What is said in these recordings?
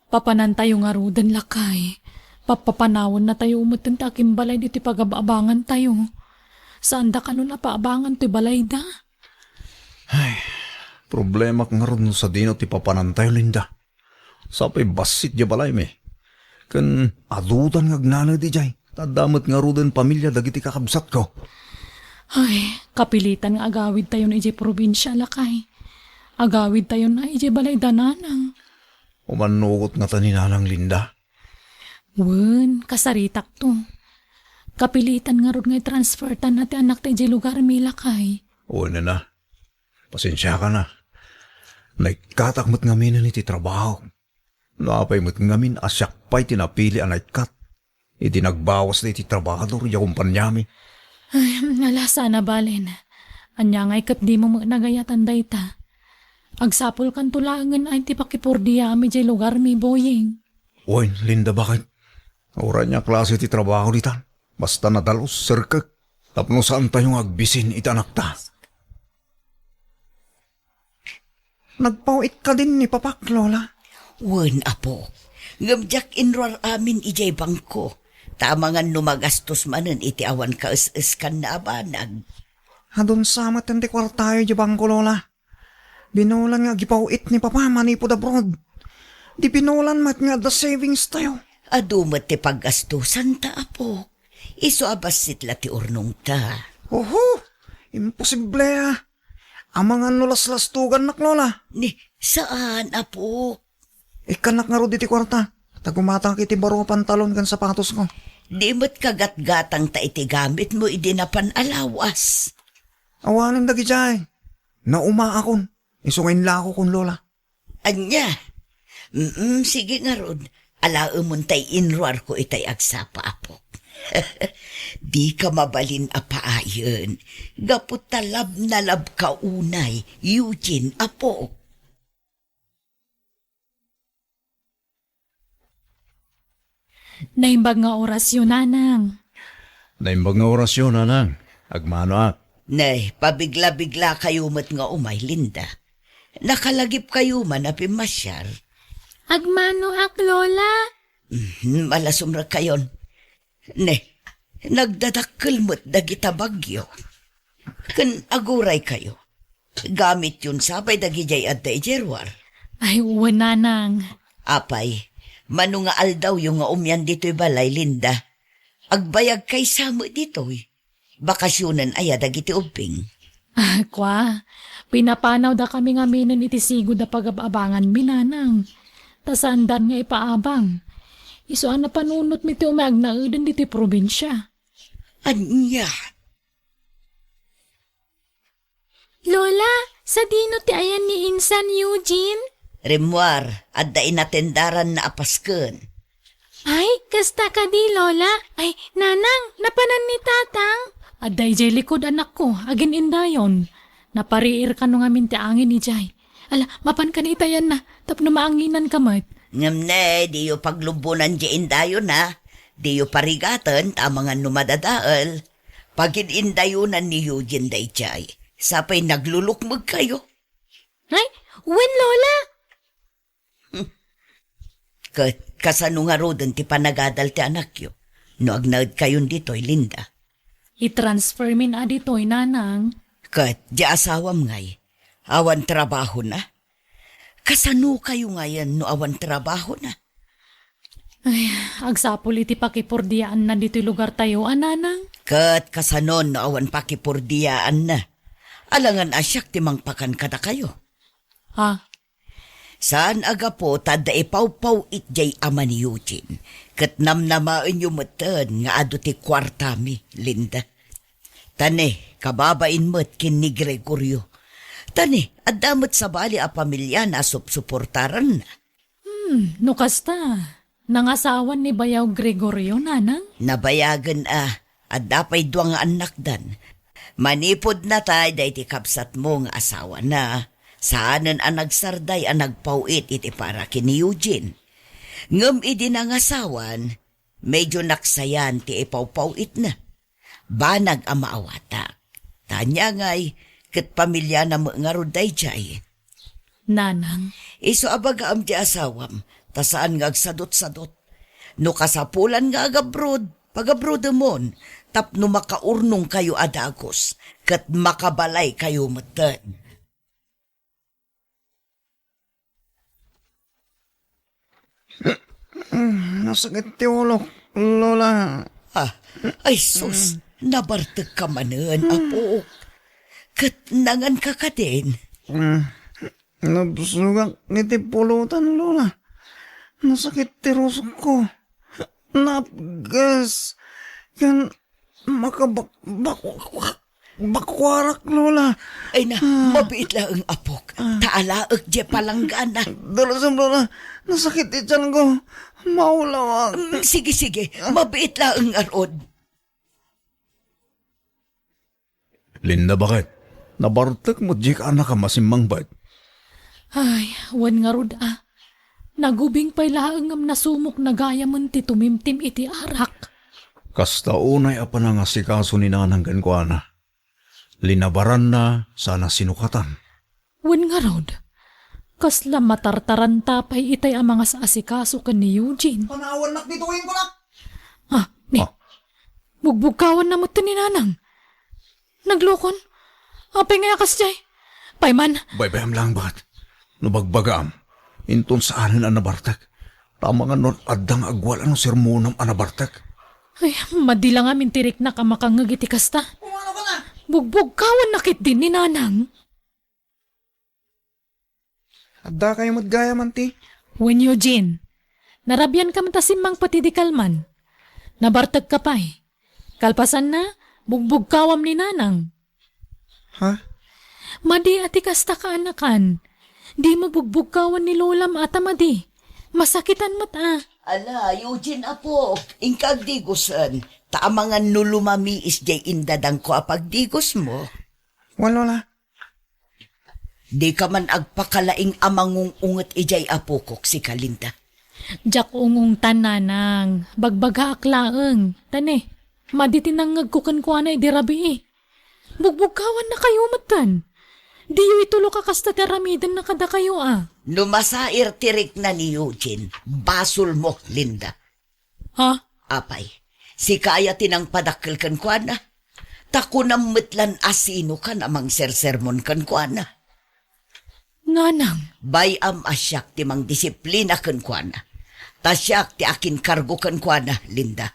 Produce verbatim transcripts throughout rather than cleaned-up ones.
Papanantayo ngaruden, lakay. Papapanawennatayo metten ti akimbalay ditoy pagab-abangantayo. Saanda kanon a paabangan toy balayda. Ay, problemak ngarud no sadino ti papanantayo, Linda. Sapay bassit diay balaymi. Ken adudan nga agnaned idiay. Ta adda met ngaruden pamilia dagiti kakabsatko. Ay, kapilitan nga agawidtayon idiay probinsia, lakay. Agawidtayon a idiay balayda, nanang. Umannugot ngata ni Nanang, Linda? Wen, kasaritakto. Kapilitan ngarud nga i-transfertan ti anakta idiay lugarmi, lakay. Wen a. Pasensiakan a. Naikkatak met ngamin iti trabaho. No apay met ngamin a siak pay ti napili a naikkat. Idi nagbawasda iti trabahador idiay kompaniami. Ay, ala, saan a balen. Ania ngay ket dimo met nagayatan dayta? Agsapulkanto laengen a ti pakipurdiaam idiay lugarmi, Boying. Wen, Linda, baket? Uray ania klase ti trabaho ditan? Basta nadalus, serkek. Tapno saantayo nga agbisin iti anakta. Nagpaw-it kadin ni Papak, Lola? Wen, Apo. Ngem diak inruar amin idiay bangko. Ta amangan no magastos manen iti awan kaes-eskanna a banag. Adun sa met ti kuartayo idiay bangko, Lola. Binolan nga agipaw-it ni Papa manipud abroad. Di binolan met nga adda savings tayo. Adu met ti paggastusanta, Apo. Isu a bassit la ti urnongta. Oho! Imposible a. Amangan no laslastugannak, Lola. Ni, saan, Apo? Ikkannak ngarud iti kuarta. Ta gumatangak iti baro a pantalon ken sapatosko. Di met kagatgatangta iti gamitmo idi napan a lawas. Awanen dagidiay. Naumaakon. Isu nga inlakokon, Lola. Ania? Mm, sige ngarud. Alaemon tay inruarko itay agsapa, Apo. Dika mabalin a paayen. Gapu ta labnalabka unay, Eugene, Apo. Naimbag nga orasyo, Nanang. Naimbag nga orasyo, Nanang. Agmanoak. Nay, pabigla-biglakayo met nga umay, Linda. Nakalagipkayo man a pimmasiar. Agmanoak, Lola. Mhm, malasumrek kayon. Ne, nagdadakkel met dagita bagyo. Ken aguraykayo. Gamityon sa pay dagidiay adda idiay ruar. Ay, wen, Nanang. Apay, mano nga aldawyo nga umian ditoy balay, Linda? Agbayagkay sa met ditoy. Bakasionen aya dagiti ubbing? Ah, kua, pinapanawdakami ngaminen iti sigud a pagab-abanganmi, Nanang. Ta saandan nga ipaabang. Isu a napanunotmi ti umay agnaeden ditoy probinsia. Ania? Lola, sadino ti ayan ni insan Eugene? Rimmuar, adda inatendaranna a pasken. Ay, kasta kadi, Lola? Ay, Nanang, napanan ni Tatang? Adda idiay likud, anakko, agin-indayon. Napariir kano ngamin ti angin idiay. Ala, mapan kadi itayanna, tapno maanginanka met. Ngem ne, diyo paglubbonan diay indayon, a. Diyo parigaten, ta amangan no madadael. Pagin-indayonan ni Eugene daydiay. Sapay naglulukmegkayo. Ay, wen, Lola! Ket kasano ngaruden ti panagadal ti anakyo no agnaedkayon ditoy, Linda? I-transfer min a ditoy, Nanang. Ket di asawam ngay, awan trabahona? Kasano kayo ngayen no awan trabahona? Ay, agsapul iti pakipurdiaanna ditoy lugartayo a, Nanang. Ket kasanon no awan pakipurdiaanna? Alangan a siak ti mangpakan kadakayo. Ah, Saan a gapu ta adda ipawpaw-it diay ama ni Eugene, ket namnamaenyo metten nga adu ti kuartami, Linda. Ta ne, kababain met ken ni Gregorio. Ta ne, adda met sabali a pamiliana a supsuportaranna. Hmm, no kasta, nangasawan ni Bayaw Gregorio, Nanang? Nabayagen a, adda pay dua nga annakdan. Manipud natay daydi kabsatmo nga asawana, saanen a nagsarday a nagpaw-it iti para ken ni Eugene. Ngem idi nangasawan, medyo naksayan ti ipawpaw-itna. Banag a maawatak. Ta ania ngay, ket pamiliana met ngarud daydiay. Nanang. Isu a bagaam ti asawam, ta saan nga agsadutsadot. No kasapulan nga agabroad, pagabroademon, tapno makaurnongkayo a dagus, ket makabalaykayo metten. Mm, nasakit ti ulok, Lola. Ah, ay sus, nabartekka manen, apok. Ket nanganka kadin? Mm, nabsogak iti pulutan, Lola. Nasakit ti rusokko. Napgas. Ken makabak-, bak-, bakuarak, Lola. Ay na, mabiit laeng, apok. Ta alaek diay palanggana. Dalusem, Lola. Nasakit ti tianko. Maulawak. Mm, sige, sige. Mabiit laeng ngarud. Linda, baket? Nabartek met diay kaanakam a simmangbet? Ay, wen ngarud a. Nagubing pay laeng ngem nasumokna gayamen ti tumimtim iti arak. Kasta unay a panangasikaso ni Nanang kenkuana. Linabaranna sana sinukatan. Wen ngarud, kasla matartaranta pay itay a mangas-asikaso ken ni Eugene. Panawannak ditoyen kunak. Ah, ni. Ah. Bugbugkawanna met ni Nanang. Naglukon? Apay nga a kasdiay? Pay man. Baybayam lang, baket? No bagbagaam, inton saanen a nabartek. Tama nga no adda nga agwal-an no sermonam a nabartek. Ay, madi la ngamin ti riknak a makangngeg iti kasta. Bugbugkawanna ketdin ni Nanang. Addakayo met gayamen ti. Wen, Eugene, narabianka met a simmangpet idi kalman. Nabartekka pay. Kalpasanna, bugbugkawam ni Nanang. Ha? Madi a ti kasta kaanakan. Dimo bugbugkawan ni Lolam a ta madi. Masakitan met a. Ala, Eugene, apok, inka agdigusen. Ta amangan no lumamiis diay indadangko a pagdigusmo. Wen, Lola. Dika man agpakalaing a mangung-unget idiay apokok, sika, Linda. Diak ungungtan, Nanang. Bagbagaak laeng. Ta ne, madi ti nangngegko kenkuana idi rabii. Bugbugkawannakayo metten. Diyo itulok a kasta ti aramidenna kadakayo a. No masair ti rikna ni Eugene, basolmo, Linda. Ha? Apay, sika aya ti nangpadakkel kenkuana? Ta kunam met lan a sinokan a mangsersermon kenkuana. Nanang. Bay-am a siak ti mangdisiplina kenkuana. Ta siak ti akinkargo kenkuana, Linda.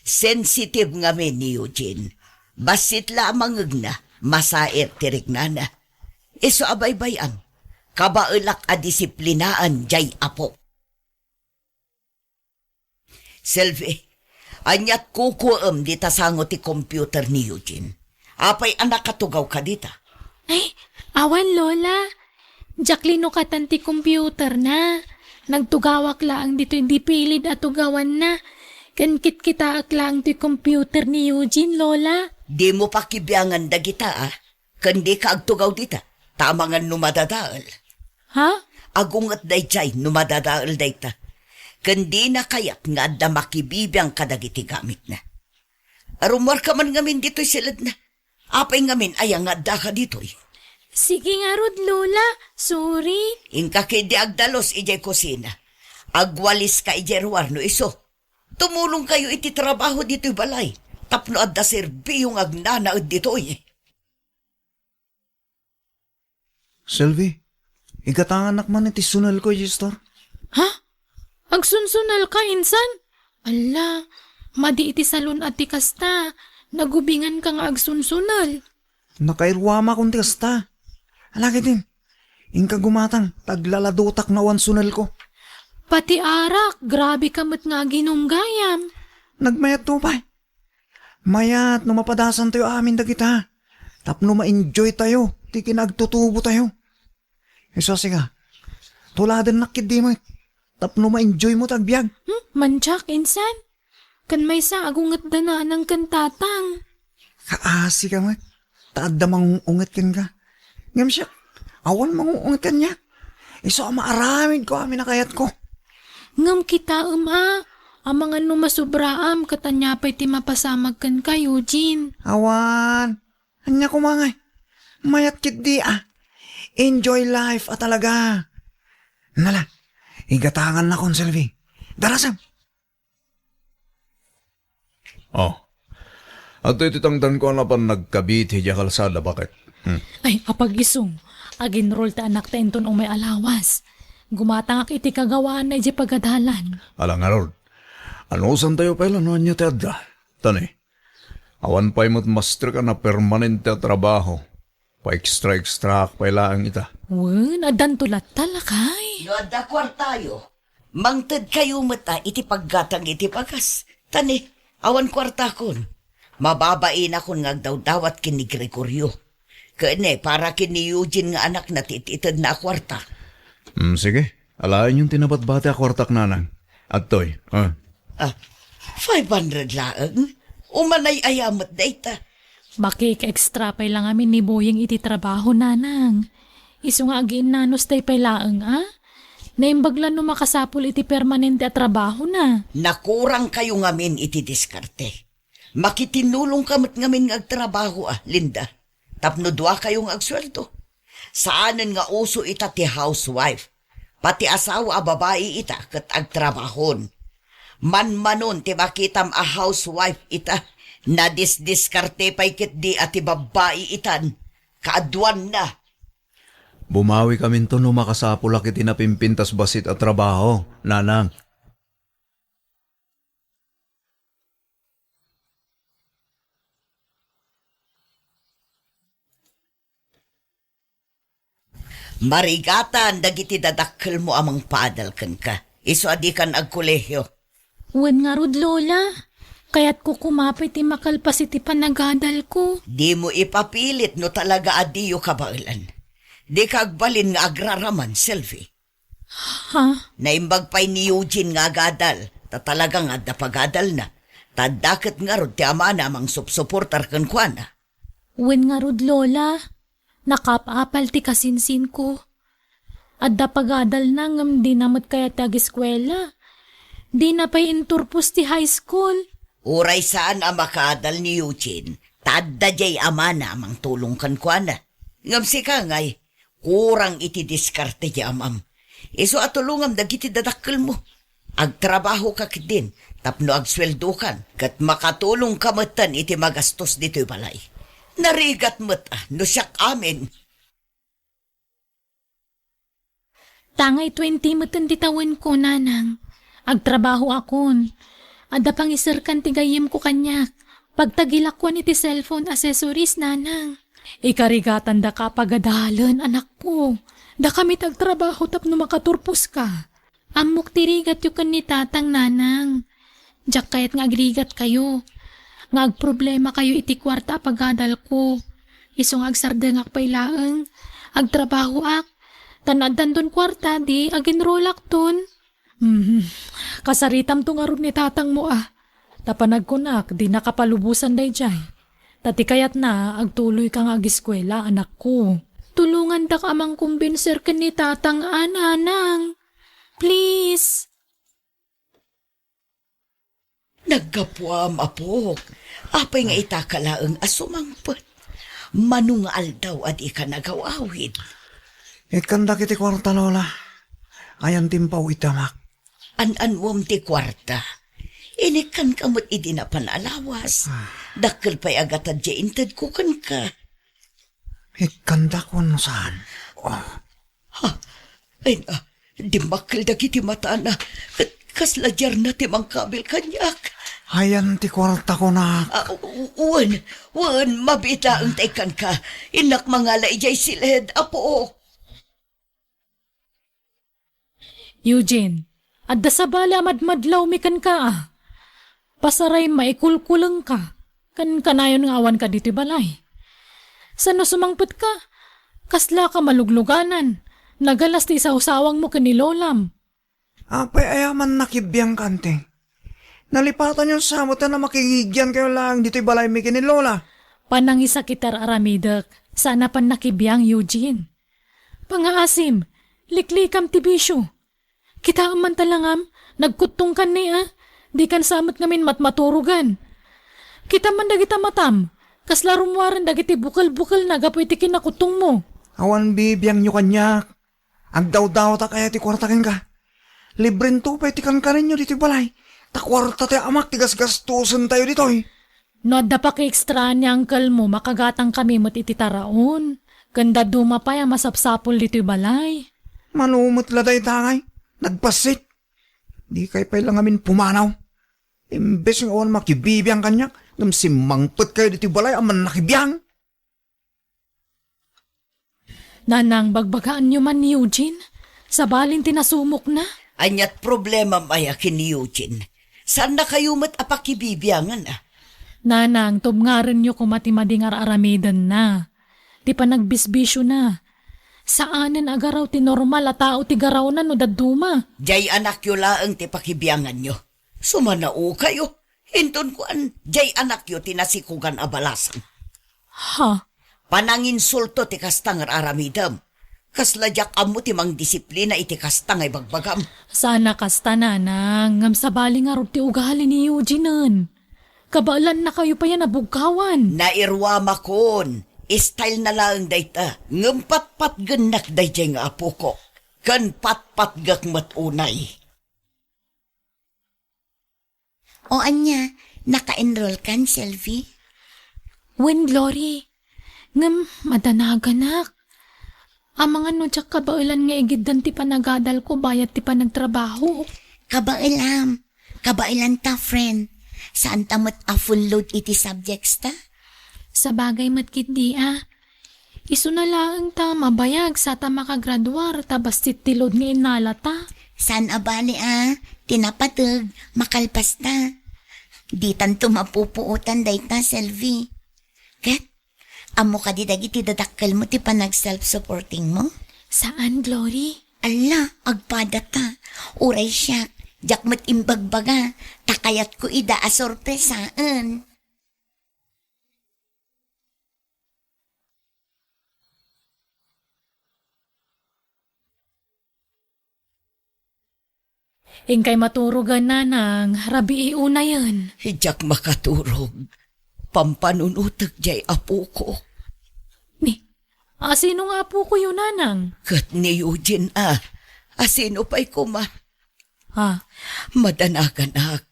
Sensitive ngamin ni Eugene. Bassit la a mangngegna, masair ti riknana. Isu a baybay-am, kabaelak a disiplinaan diay apok. Selvi, aniat kukuem dita sango ti computer ni Eugene? Apay a nakatugawka dita? Ay, awan, Lola. Diak linukatan ti computerna. Nagtugawak laeng ditoy dipilid a tugawanna. Ken kitkitaek laeng ti computer ni Eugene, Lola. Dimo pakibiangan dagita, a? Ken dika agtugaw dita, ta amangan no madadael. Ha? Agunget daydiay no madadael dayta. Ken dina kayat nga adda makibibiang kadagiti gamitna. Rummuarka man ngamin ditoy siledna. Apay ngamin aya nga addaka ditoy? Sige ngarud, Lola. Sorry. Inka ketdi agdalus idiay kusina. Agwaliska idiay ruar no isu. Tumulongkayo iti trabaho ditoy balay. Tapno adda serbiyo nga agnanaed ditoy. Selvi, igatanganak man iti sunelko idiay store. Ha? Agsunsunelka, insan? Alla, madi iti salun a ti kasta. Nagubinganka nga agsunsunel. Nakairuamakon ti kasta. Ala ketdin, inka gumatang, ta aglaladotak no awan sunelko. Pati arak, grabeka met nga aginum gayam. Nagmayatto pay. Mayat no mapadasantayo amin dagita, tapno ma-enjoytayo ti kinaagtutubotayo. Isu a sika, tuladennak ketdi met, tapno ma-enjoymo ti agbiag. Hmm? Mandiak, insan? Ken maysa, agungetda Nanang ken Tatang. Kaasika met, ta adda mangung-unget kenka. Ngem siak, awan mangung-unget kaniak. Isu a maaramidko amin a kayatko. Ngem kitaem a, amangan no masubraam ket ania pay ti mapasamak kenka, Eugene? Awan. Ania koma ngay? Mayat ketdi a. Enjoy life a talaga. Nala, igatangannakon, Selvi. Darasem. Oh. Adtoy ti tangdanko a napan nagkabit idiay kalsada, baket. Hmm. Ay, apag-isu. Aginrol ti anakta inton umay a lawas. Gumatangak iti kagawaan na idiay pagadalan. Ala ngarud. Anusantayo pay la no ania ti adda? Tani, awan pay met masterka a permanente a trabaho. Pa-extra-extraak pay laeng ita. Wen, addanto latta, lakay. No adda kuartayo, mangtedkayo met a iti paggatang iti bagas. Tani, awan kuartakon. Mababainakon nga agdawdawat ken ni Gregorio. Ken ne, para ken ni Eugene nga anakna ti it-itedna a kuarta. Hmm, sige. Alaenyon ti nabatbati a kuartak, nanang. Adtoy, ah. Ah, five hundred laeng? Umanay-aya met dayta. Makika-extra pay la ngamin ni Boying iti trabaho, nanang. Isu nga agiinnanus tay pay laeng, a? Naimbag la no makasapul iti permanente a trabahona. Nakurangkayo ngamin iti diskarte. Makitinulongka met ngamin nga agtrabaho, a, Linda. Tapno duakayo nga agsueldo. Saanen nga uso ita ti housewife. Pati asawa a babai ita ket agtrabahon. Manmanon ti makitam a housewife ita. Nadisdiskarte pay ketdi a ti babbai itan. Kaaduanna. Bumawikaminto no makasapulak iti napimpintas bassit a trabaho, nanang. Marigatan dagiti dadakkelmo a mangpaadal kenka. Isu a dikan agkolehio. Wen ngarud, Lola. Kayatko koma pay ti makalpas iti panagadalko. Dimo ipapilit no talaga a diyo kabaelan. Dika agbalin nga agraraman, Selvi. Ha? Naimbag pay ni Eugene nga agadal, ta talaga nga adda pagadalna. Ta adda ket ngarud ti amana a mangsupsuportar kenkuana. Wen ngarud, Lola, nakaap-apal ti kasinsinko. Adda pagadalna ngem dina met kayat ti agiskuela. Dina pay inturpos ti high school. Uray saan a makaadal ni Eugene, ta adda diay amana a mangtulong kenkuana. Ngem sika ngay, kurang iti diskarte ti amam. Isu a tulongam dagiti dadakkelmo. Agtrabahoka ketdin tapno agsueldokan, ket makatulongka metten iti magastos ditoy balay. Narigat met, a, no siak amin. Tangay twenty metten ti tawenko, nanang. Agtrabahoakon. Adda pangiserkan ti gayyemko kaniak. Pagtagilakuan iti cellphone accessories, nanang. Ikarigatandaka a pagadalen, anakko. Dakami ti agtrabaho tapno makaturposka. Ammok ti rigatyo ken ni tatang, nanang. Diak kayat nga agrigatkayo, nga agproblemakayo iti kuarta a pagadalko. Isu nga agsardengak pay laeng, agtrabahoak, ta no addanton kuarta, di aginrolakton. Hmm, kasaritamto ngarud ni tatangmo, a. Ta panagkunak, dinaka palubosan daydiay. Ta ti kayatna, agtuloyka nga agiskuela, anakko. Tulongandak a mangkumbinser ken ni tatang, a, nanang. Please. Naggapuam, apok. Apay nga itaka laeng a sumangpet? Mano nga aldaw a dika nagaw-awid? Ikkandak iti kuarta, Lola. Ayan ti impaw iti amak. An-anuem ti kuarta? Inikkanka met idi napan a lawas. Ah. Dakkel pay a gatad diay intedko kenka. Ikkandak wenno saan? Oh. Ha? Ay na, dimmakkel dagiti matana, ket kasla diarna ti mangkabil kaniak. Ayan ti kuarta, kunak. Ah, u-, wen, wen, mabiit laeng ta ikkanka. Innak mangala idiay siled, apo. Eugene, adda sabali a madmadlawmi kenka, a. Pasaray maikulkulengka, ken kanayon nga awanka ditoy balay. Saan no sumangpetka, kaslaka malugluganan, nagalas ti isawsawangmo ken ni lolam. Apay aya man nakibiangka, anting? Nalipatanyon sa met a makigigiankayo laeng ditoy balaymi ken ni Lola. Panangisakit ti ar-aramidek, saan a pannakibiang, Eugene. Pangaasim, liklikam ti bisio. Kitaem man talangam, nagkuttongkan ni a, dikan sa met ngamin matmaturogan. Kitam man dagita matam, kasla rummuaren dagiti bukel-bukelna gapu iti kinnakuttongmo. Awan bibiangyo kaniak. Agdawdawtak aya ti kuarta kenka? Librento pay ti kankanenyo ditoy balay. Ta kuarta ti amak ti gasgastusentayo ditoy. No adda pakiekstraan ni uncle mo, makagatangkami met iti taraon. Ken dadduma pay a masapsapul ditoy balay. Mano met la dayta ngay? Nagbassit. Dikay pay la ngamin pumanaw. Imbes nga awan makibibiang kaniak, ngem simmangpetkayo ditoy balay a mannakibiang. Nanang, bagbagaanyo man ni Eugene? Sabalin ti nasumokna. Aniat problemam aya ken ni Eugene? Saannakayo met a pakibibiangan, a? Nanang, tubngarenyo koma ti madi nga ar-aramidenna. Ti panagbisbisiona. Saanen a garaw ti normal a tao ti garawna no dadduma. Diay anakyo laeng ti pakibianganyo. Sumanaokayo. Inton kuan, diay anakyo ti nasikogan a balasang. Ha? Pananginsulto ti kasta nga ar-aramidem. Kasla diak ammo ti mangdisiplina iti kasta nga ibagbagam. Saan a kasta, nanang, ngem sabali ngarud ti ugali ni Eugene-en. Kabaelannakayo pay a nabugkawan. Nairuamakon, style na laeng dayta, ngem patpatgennak daydiay nga apoko. Ken patpatgek met unay. O ania, naka-enroll kan, Selvi? Wen, Glory. Ngem madanaganak. Amangan no diak kabaelan nga igiddan ti panagadalko bayat ti panagtrabaho. Kabaelam. Kabaelanta, friend. Saanta met a full load iti subjects ta? Sabagay met ketdi a. Isuna laeng ta mabayag sa ta makagraduar ta bassit ti load nga innalata. Saan a bale a, ti napateg, makalpasta. Ditanto mapupuotan dayta, Selvi. Ket, ammo kadi dagiti dadakkelmo ti panag-self-supportingmo? Saan, Glory. Alla, agpadata. Uray siak, diak met imbagbaga, ta kayatko ida a sorpresaen. Inkay maturogen, nanang, rabii unayen. Diak makaturog. Pampanunotek diay apoko. Ni, asino nga apokoyo, nanang? Ket ni Eugene a. Asino pay koma? Ha? Madanaganak.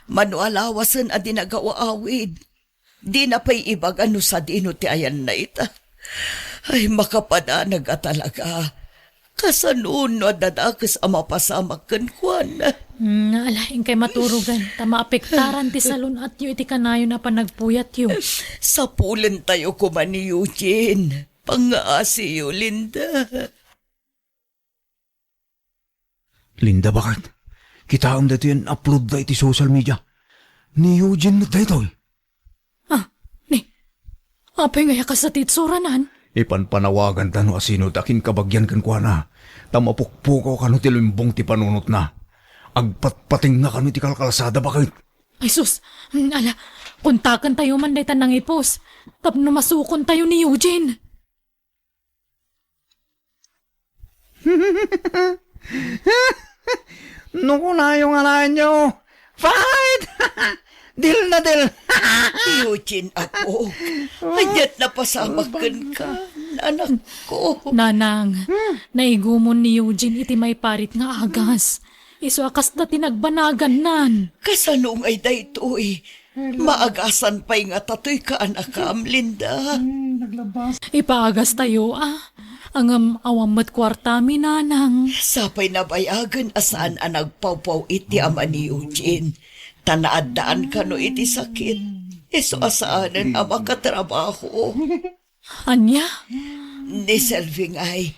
Mano a lawasen a di nagaw-awid. Dina pay ibaga no sadino ti ayanna ita. Ay, makapadanag a talaga. Kasano no adda dakes a mapasamak kenkuana? Hmm, ala, inkay maturogen, ta maapektaran ti salun-atyo iti kanayon a panagpuyatyo. Sapulentayo koma ni Eugene. Pangngaasiyo, Linda. Linda, baket? Kitaem daytoy a in-upload da iti social media. Ni Eugene met daytoy. Ah, ni, apay nga aya kasta ti itsuranan? Ipanpanawaganta no asino ti akinkabagian kenkuana, ta mapukpukaw kano ti lumbong ti panunotna. Agpatpatingna kano iti kalkalsada, baket? Ay sus, mm, ala, kontakentayo man dayta nangipost, tapno masukontayo ni Eugene. No kunayo nga naenyo, "Fight!" Dil na dil. Eugene, apo. Aniat napasamak kenka, anak ko. Nanang, naigumon ni Eugene iti maiparit nga agas. Isu a kasta ti nagbanagannan. Kasano ngay daytoy? Maagasan pay ngata toy kaanakam, Linda. Hmm, naglabas. Ipaagastayo, a. Ngem awan met kuartami, nanang. Sapay nabayagen a saan a nagpawpaw-it ti ama ni Eugene. Ta naaddaan kano iti sakit. Isu a saanen a makatrabaho. Ania? Ni Selvi ngay,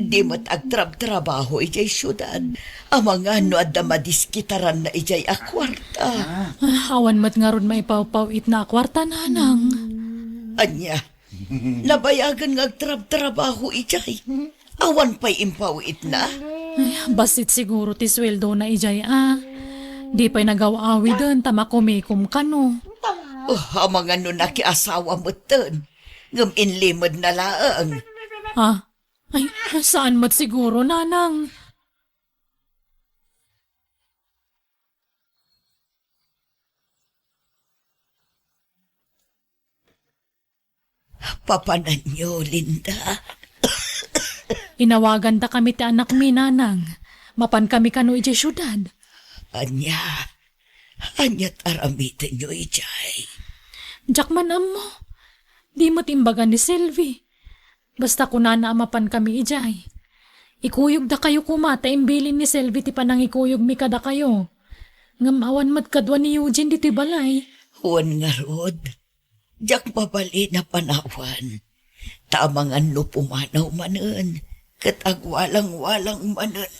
di met agtrabtrabaho idiay siudad. Amangan no adda madiskitaranna idiay a kuarta. Ah, awan met ngarud maipawpaw-itna a kuarta, nanang. Ania? Nabayagen nga agtrabtrabaho idiay. Awan pay impaw-itna? Ay, bassit siguro ti sueldona idiay, a. Di pay nagaw-awiden ta makumikom kano. Oh, amangan no nakiasawa metten. Ngem inlimedna laeng. Ah, ay, saan met siguro, nanang? Papananyo, Linda. Inawagandakami ti anakmi, nanang. Mapankami kano idiay siudad. Ania? Ania't aramidenyo idiay? Diak man ammo. Di met imbaga ni Selvi. Basta kunana a mapankami idiay. Ikuyogdakayo koma ta imbilin ni Selvi ti panangikuyogmi kadakayo. Ngem awan met kadua ni Eugene ditoy balay. Wen ngarud, diak mabalin a panawan. Ta amangan no pumanaw manen, ket agwalangwalang manen.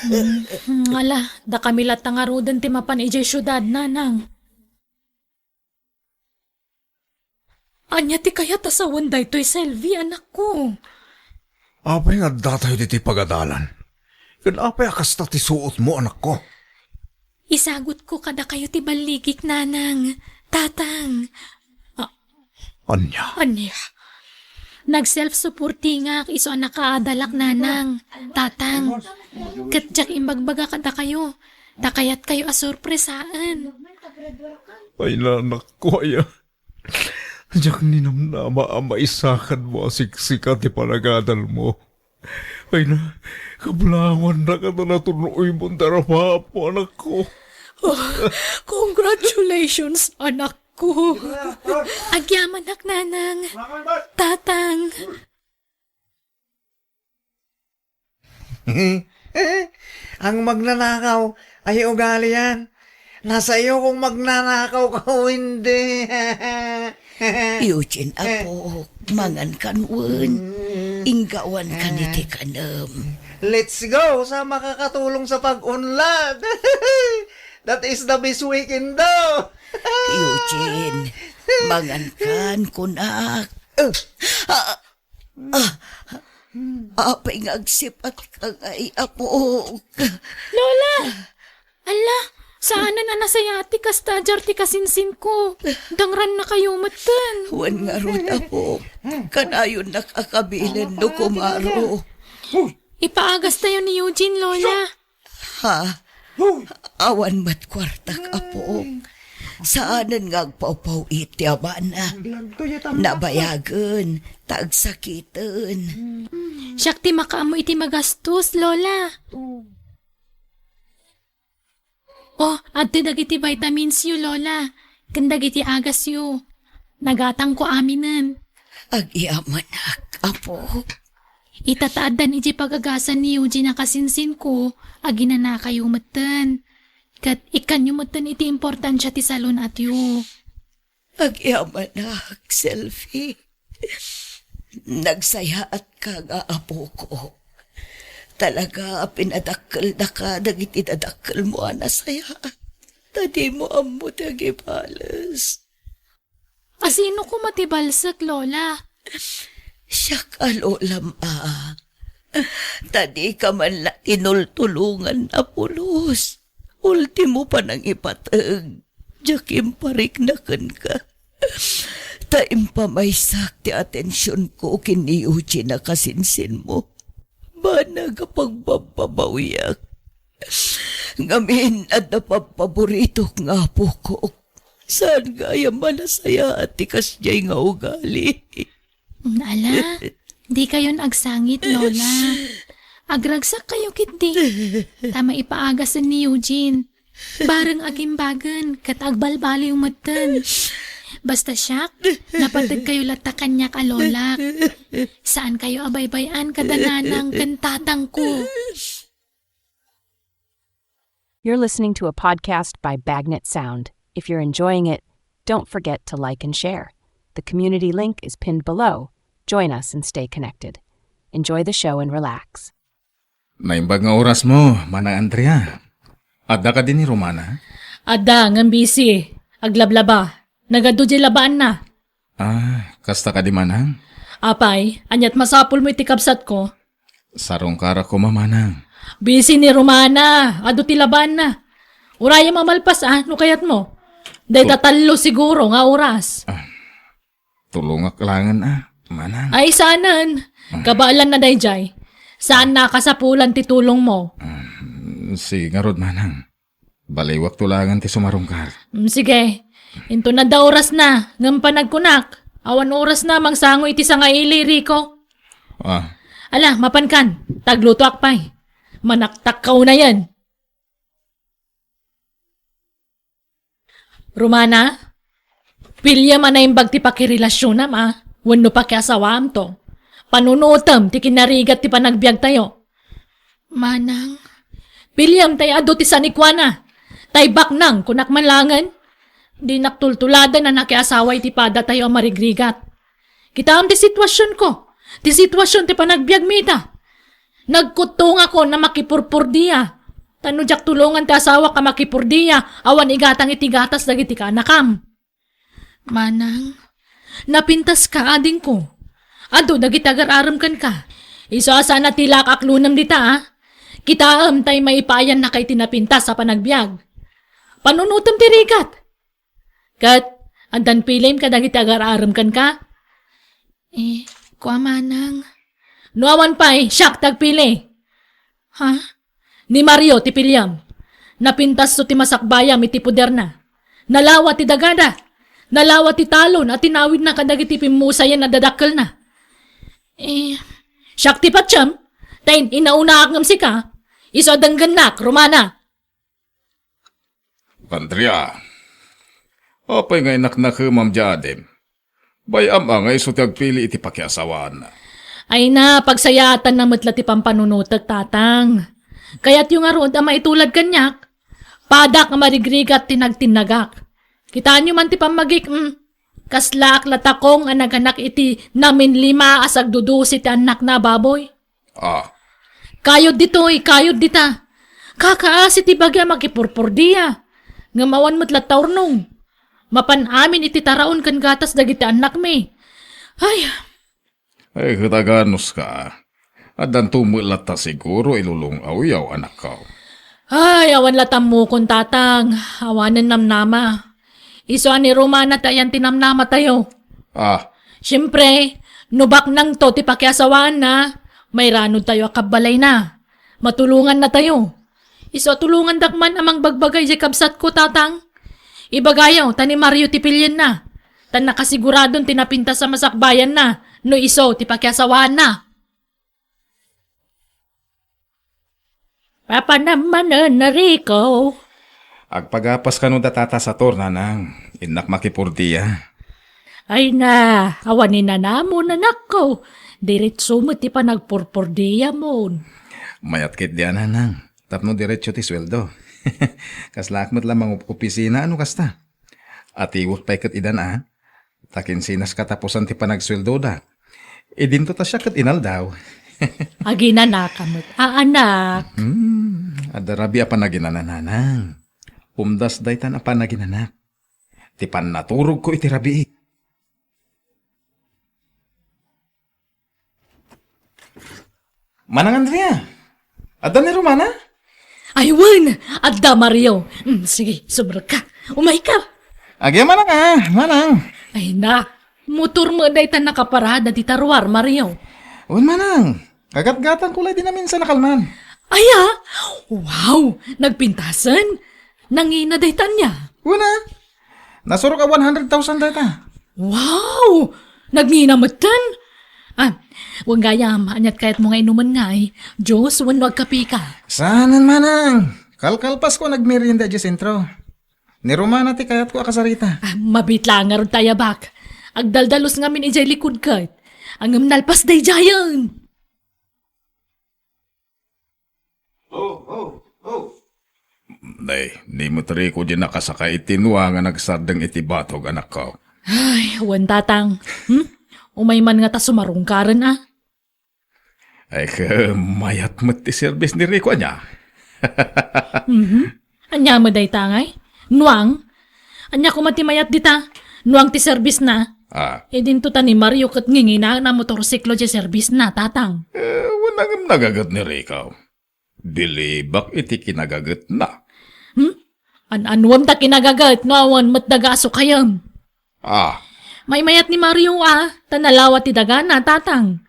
Hmm, ala, dakami latta ngaruden ti mapan idiay siudad, nanang. Ania ti kayat a sawen daytoy, Selvi, anakko? Apay nga addatayo ditoy pagadalan? Ken apay a kasta ti suotmo, anakko? Isagutko kadakayo ti balligik, nanang, tatang. Ah, ania? Ania? Nag-self-supportingak isu a nakaadalak, nanang, tatang. Ket diak imbagbaga kadakayo, ta kayatkayo a sorpresaen. Ay, nanakko, aya. Diak ninamnama a maisakadmo a siksika ti panagadalmo. Ay na, kabulawannak a ta natunoymon ti arapaapmo, anakko. Oh, congratulations, anakko. Agyamanak, nanang. Tatang. Ang magnanakaw, ay ugalian. Nasa iyo kung magnanakaw ka o hindi. Eugene, apo, mangan kan wen. Inggawan kan iti kanem. Let's go sa makakatulong sa pag-unlad. That is the best we can do. Eugene, mangan kan kunak. Ah, Ah, apay nga agsipatka ngay, apok? Lola! Ala, saanen a nasayaat ti kasta a diar ti kasinsinko. Dangrannakayo metten. Wen ngarud, apok. Kanayonnak a kabilen no kumaro. Ipaagastayo ni Eugene, Lola. Ha? Awan met kuartak, apok. Saanen nga agpawpaw-it ti amana. Nabayagen, ta agsakiten. Siak ti makaammo iti magastos, Lola. Oh, adtoy dagiti vitaminsyo, Lola, ken dagiti agasyo. Nagatangko aminen. Agyamanak, apok. Ita ta addan idiay pagagasan ni Eugene a kasinsinko, aginanakayo metten. Ket ikkanyo metten iti importansia ti salun-atyo. Agyamanak, Selvi. Nagsayaatka nga apoko. Talaga a pinadakkeldaka dagiti dadakkelmo a nasayaat. Ta dimo ammo ti agibales. A sino koma ti balsek, Lola? Siak a lolam a. Ta dika man la tinultulongan a pulos. Ultimo panangipateg, diak imparikna kenka. Ta impamaysak ti atensionko ken ni Eugene a kasinsinmo. Banag a pagbabbabawiak. Ngamin, adda pabpaboritok nga apokok. Saan gayam a nasayaat ti kasdiay nga ugali. Ala, dikayon agsangit, Lola. Agragsak kayo ketdi. Ta maipaagas ni Eugene. Bareng agimbagen ket agbalbaliw metten. Basta siak, napateg kayo latta kaniak a lolak. Saan kayo a baybay-an kada nanang ken tatangko. You're listening to a podcast by Bagnet Sound. If you're enjoying it, don't forget to like and share. The community link is pinned below. Join us and stay connected. Enjoy the show and relax. Naimbag nga orasmo, Manang Andrea. Adda kadi ni Romana? Adda, ngem busy. Aglablaba. Nagadu diay labaanna. Ah, kasta kadi, Manang? Apay, ania't masapulmo iti kabsatko? Sarungkarak koma, Manang. Busy ni Romana. Adu ti labaanna. Urayem a malpas, a, no kayatmo. Dayta tallo siguro nga oras. Ah, tulongak laengen, a, Manang. Ay, saanen. Ah. Kabaelanna daydiay. Saanna a kasapulan ti tulongmo. Ah, sige ngarud, Manang. Baliwakto laengen ti sumarungkar. Mm, sige. Inton adda orasna, ngem panagkunak, awan orasna mangsango iti sangaili, Rico. Ah. Ala, mapankan. Taglutoak pay. Manaktakkaw na yan. Romana, piliem a naimbag ti pakirelasionnam a, wenno pakiasawaamto. Panunuotem ti kinarigat ti panagbiagtayo. Manang, piliem tay adu ti sanikuana. Tay baknang, kunak man laengen. Dinak tultuladen a nakiasawa iti padatayo a marigrigat. Kitaem ti situasionko, ti situasion ti panagbiagmi ita. Nagkuttongakon a makipurpordia. Ta no diak tulongan ti asawak a makipurdia, awan igatang iti gatas dagiti kaanakam. Manang, napintaska, adingko. Adu dagiti agar-arem kenka. Isu a saan a ti laak aklonem dita, a. Kitaem tay maipayannaka iti napintas a panagbiag. Panunutem ti rigat. Ket, addan piliem kadagiti agar-arem kenka? Eh, kua manang. No awan pay, siak ti agpili. Ha? Ni Mario ti piliem. Napintasto ti masakbayam iti poderna. Nalawa ti dagada. Nalawa ti talon a tinawidna kadagiti pimmusayen a dadakkelna. Eh, siak ti patiem, ta in-, inaunaak ngem sika. Isu a denggennak, Romana. Andrea, apay nga inaknakemam diay adim? Bay-am a nga isu ti agpili iti pakiasawaanna. Ay na, pagsayaatanna met la ti pampanunotek, tatang. Kayatyo ngarud a maitulad kaniak? Padak nga marigrigat ti nagtinnagak. Kitaenyo man ti pammagik-, mm, kaslaak la takong a naganak iti naminlima a sagdudusi ti annakna a baboy. Ah. Kayod ditoy, kayod dita. Kakaasi ti bagi a makipurpordia. Ngem awan met latta urnong. Mapan amin iti taraon ken gatas dagiti annakmi. Ay. Ay, ket aganuska. Addanto met latta siguro ilulong-awyaw, anakko. Ay, awan la tammokon, tatang. Awanen namnama. Isu a ni Romana ti ayan ti namnamatayo. Ah. Siempre, no baknangto ti pakiasawaanna, mairanudtayo a kabbalayna. Matulongannatayo. Isu a tulongandak man a mangbagbaga idiay kabsatko, tatang. Ibagayo, ta ni Mario ti pilienna. Ta nakasiguradon ti napintas a masakbayanna no isu ti pakiasawaanna. Apanem manen, Rico? Agpagapas kano da Tata Sator, nanang. Innak makipurdia. Ay na, awan ni nanamon, anakko. Diretso met ti panagpurpordiamon. Mayat ketdi a, nanang. Tapno diretso ti sueldo. Kaslaak met la mangopisina, ano kasta? Atiwek pay ket idan a. Ta kinsinas katapusan ti panagsueldoda. Idinto ta siak ket inaldaw. Aginanaka met, a anak. Hmm, adda rabii a panaginana, nanang. Umdas daytan a panaginanak. Ti pannaturogko iti rabii. Manang Andrea, adda ni Romana? Ay, wen, adda, Mario. Mm, sige, sumrekka. Umayka. Agi, manang, a, manang. Ay na, motor met dayta nakaparada dita ruar, Mario. Wen, manang. Kagatgatangko la idi naminsan a kalman. Aya? Wow, nagpintasen? Nangina dayta ania? Wen a. Nasurok a one hundred thousand dayta. Wow! Nagngina metten? A, wen gayam, aniat kayatmo nga inumen ngay? Juice wenno agkapeka? Saanen, manang. Kalkalpasko a nagmerienda idiay sentro. Ni Romana ti kayatko a kasarita. A, mabiit laeng ngarud ta ayabak. Agdaldalus ngamin idiay likud ket. Ngem nalpas daydiayen. Nay, ni met Rico diay nakasakay iti nuang a nagsardeng iti batog, anakko. Ay, wen, tatang. Hmm? Umay man ngata sumarungkaren a. Ay, ket mayat met ti serbis ni Rico, ania? Mhm. Ania met dayta ngay? Nuang? Ania koma ti mayat dita? Nuang ti serbisna? A. Idinto ta ni Mario ket nginginaen a motorsiklo ti serbisna, tatang. E, wen a ngem nagaget ni Rico. Bilibak iti kinagagetna. Hmm? An-anuem ta kinagaget no awan met daga a sukayem? A. Maymayat ni Mario a, ta nalawa ti dagana, tatang.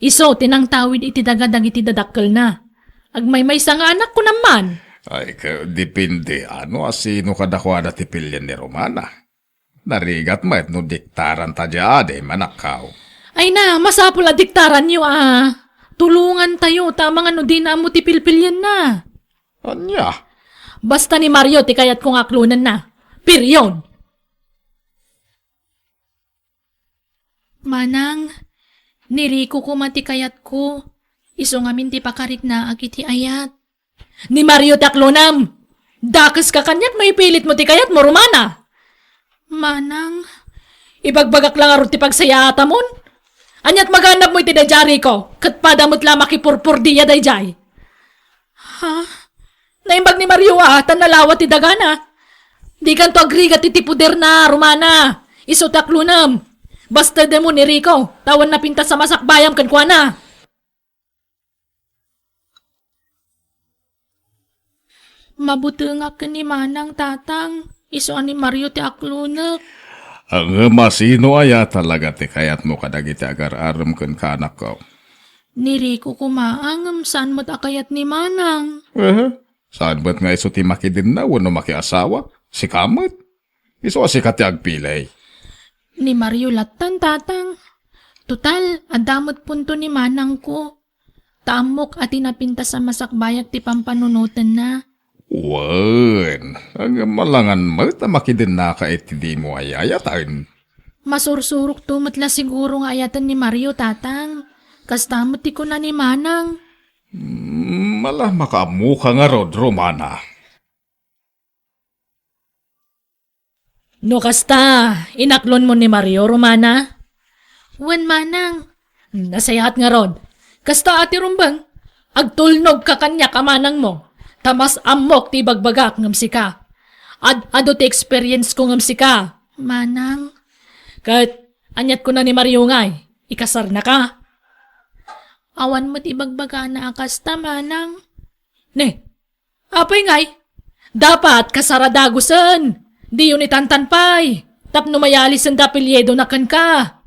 Isu ti nangtawid iti daga dagiti dadakkelna. Agmaymaysa nga anak, kunam man. Ay, ka-, depende. Ano a sino kadakuada ti pilien ni Romana? Narigat met no diktaranta diay adim, anakko. Ay na, masapul a diktaranyo a. Tulongantayo, ta amangan no dina ammo ti pilpilienna. Ania? Basta ni Mario ti kayatko nga aklonenna. Period. Manang, ni Rico koma ti kayatko. Isu ngamin ti pakariknaak iti ayat. Ni Mario ti aklonam. Dakeska kaniak no ipilitmo ti kayatmo, Romana. Manang. Ibagbagak la ngarud ti pagsayaatamon. Aniat maganabmo iti daydiay, Rico, ket pada met la makipurpurdia daydiay. Ha? Naimbag ni Mario a, ta nalawa ti dagana. Dikanto agrigat iti poderna, Romana. Isu ti aklonam. Basta demo ni Rico, ta awan napintas a masakbayam kenkuana. Mabutengak ken ni Manang, Tatang. Isu a ni Mario ti aklonek. Ngem asino aya talaga ti kayatmo kadagiti agar-arem ken kanakko? Ni Rico koma, ngem saan met a kayat ni Manang. Aha. Saan met nga isu ti makidenna wenno makiasawa? Sika met. Isu a sika ti agpili. Ni Mario lattan, Tatang. Total, adda met punto ni Manangko. Ta ammok a ti napintas a masakbayak ti pampanunotenna. Wen, ngem alangan met a makidennaka iti dimo ay-ayaten. Masursurokto met la siguro nga ayaten ni Mario, Tatang. Kasta met ti kuna ni Manang. Mm, ala, makaammoka ngarud, Romana. No kasta, inaklonmo ni Mario, Romana? Wen, Manang. Nasayaat ngarud. Kasta a ti rumbeng, agtulnogka kaniak a manangmo, ta mas ammok ti ibagbagak ngem sika. Ad-adu ti experience ko ngem sika, Manang. Ket aniat kuna ni Mario ngay, ikasarnaka? Awan met ibagbagana a kasta, Manang. Ne, apay ngay? Dapat kasar a dagusen. Diyo ni tantan pay. Tapno mayalisen da apelyidona kenka.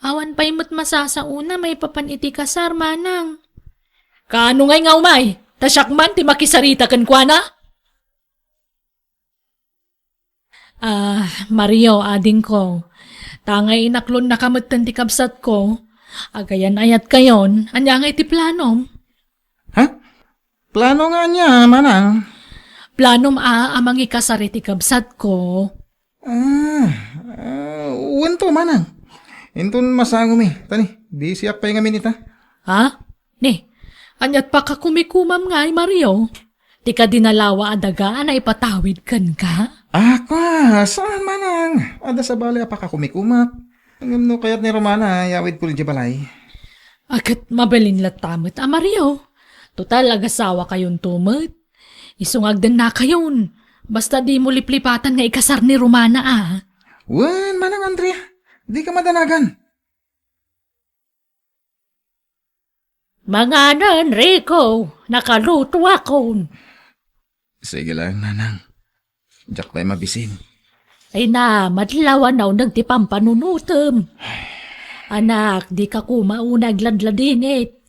Awan pay met masasaona maipapan iti kasar, Manang. Kaano ngay nga umay? Ta siak man ti makisarita kenkuana? Ah, Mario, adingko. Ta ngay inaklonnaka metten ti kabsatko. Agayan-ayatkayon, ania ngay ti planom? Ha? Plano nga ania, Manang? Planom a, a mangikasar iti kabsatko. Ah, ah, wen to, Manang. Inton masangomi, ta ni, bisiak pay ngamin ita. Ha? Ni, aniat pakakumikumam ngay, Mario? Ti kadi nalawa a daga a naipatawid kenka? Ah, kwa, saan, Manang? Adda sabali a pakakumikumak. Ngem no kayat ni Romana, yawidko idiay balay. A, ket mabalin latta met a Mario. Total, agasawakayonto met. Isu nga agdennakayon. Basta dimo liplipatan nga ikasar ni Romana, a. Wen, Manang Andrea, dika madanagan. Manganen, Rico, nakalutoakon. Sige lang, Nanang. Diak pay mabisin. Ay na, madlaw a nauneg ti pampanunotem. Anak, dika koma unay agladladingit.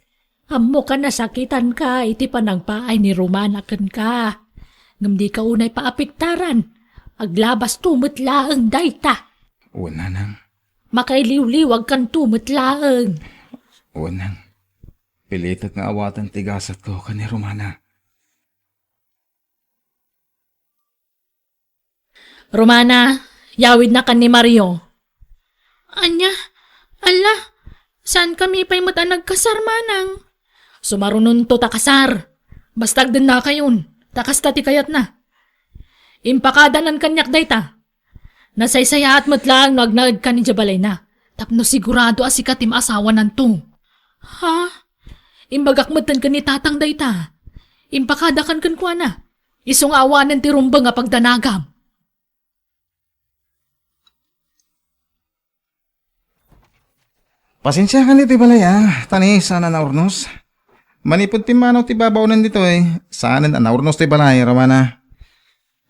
Ammok a nasakitanka iti panangpaay ni Romana kenka. Ngem dika unay paapektaran. Aglabasto met laeng dayta. Wen, Nanang. Makailiwliwagkanto met laeng. Wen, Nang. Pilitek nga awaten ti gasatko ken ni Romana. Romana, yawidna ken ni Mario. Ania? Alla, saankami pay met a nagkasar, Manang. Sumarunonto ta kasar. Basta agdennakayon, ta kasta ti kayatna. Impakadanan kaniak dayta. Nasaysayaat met laeng no agnaedkan idiay balayna, tapno sigurado a sika ti maasawananto. Ha? Imbagak metten ken ni Tatang dayta. Impakadakan kenkuana. Isu nga awanen ti rumbeng a pagdanagam. Pasensiakan iti balay, a, ta ni saan a naurnos. Manipud pimmanaw ti babaonen ditoy, saanen a naurnos ti balay, Romana.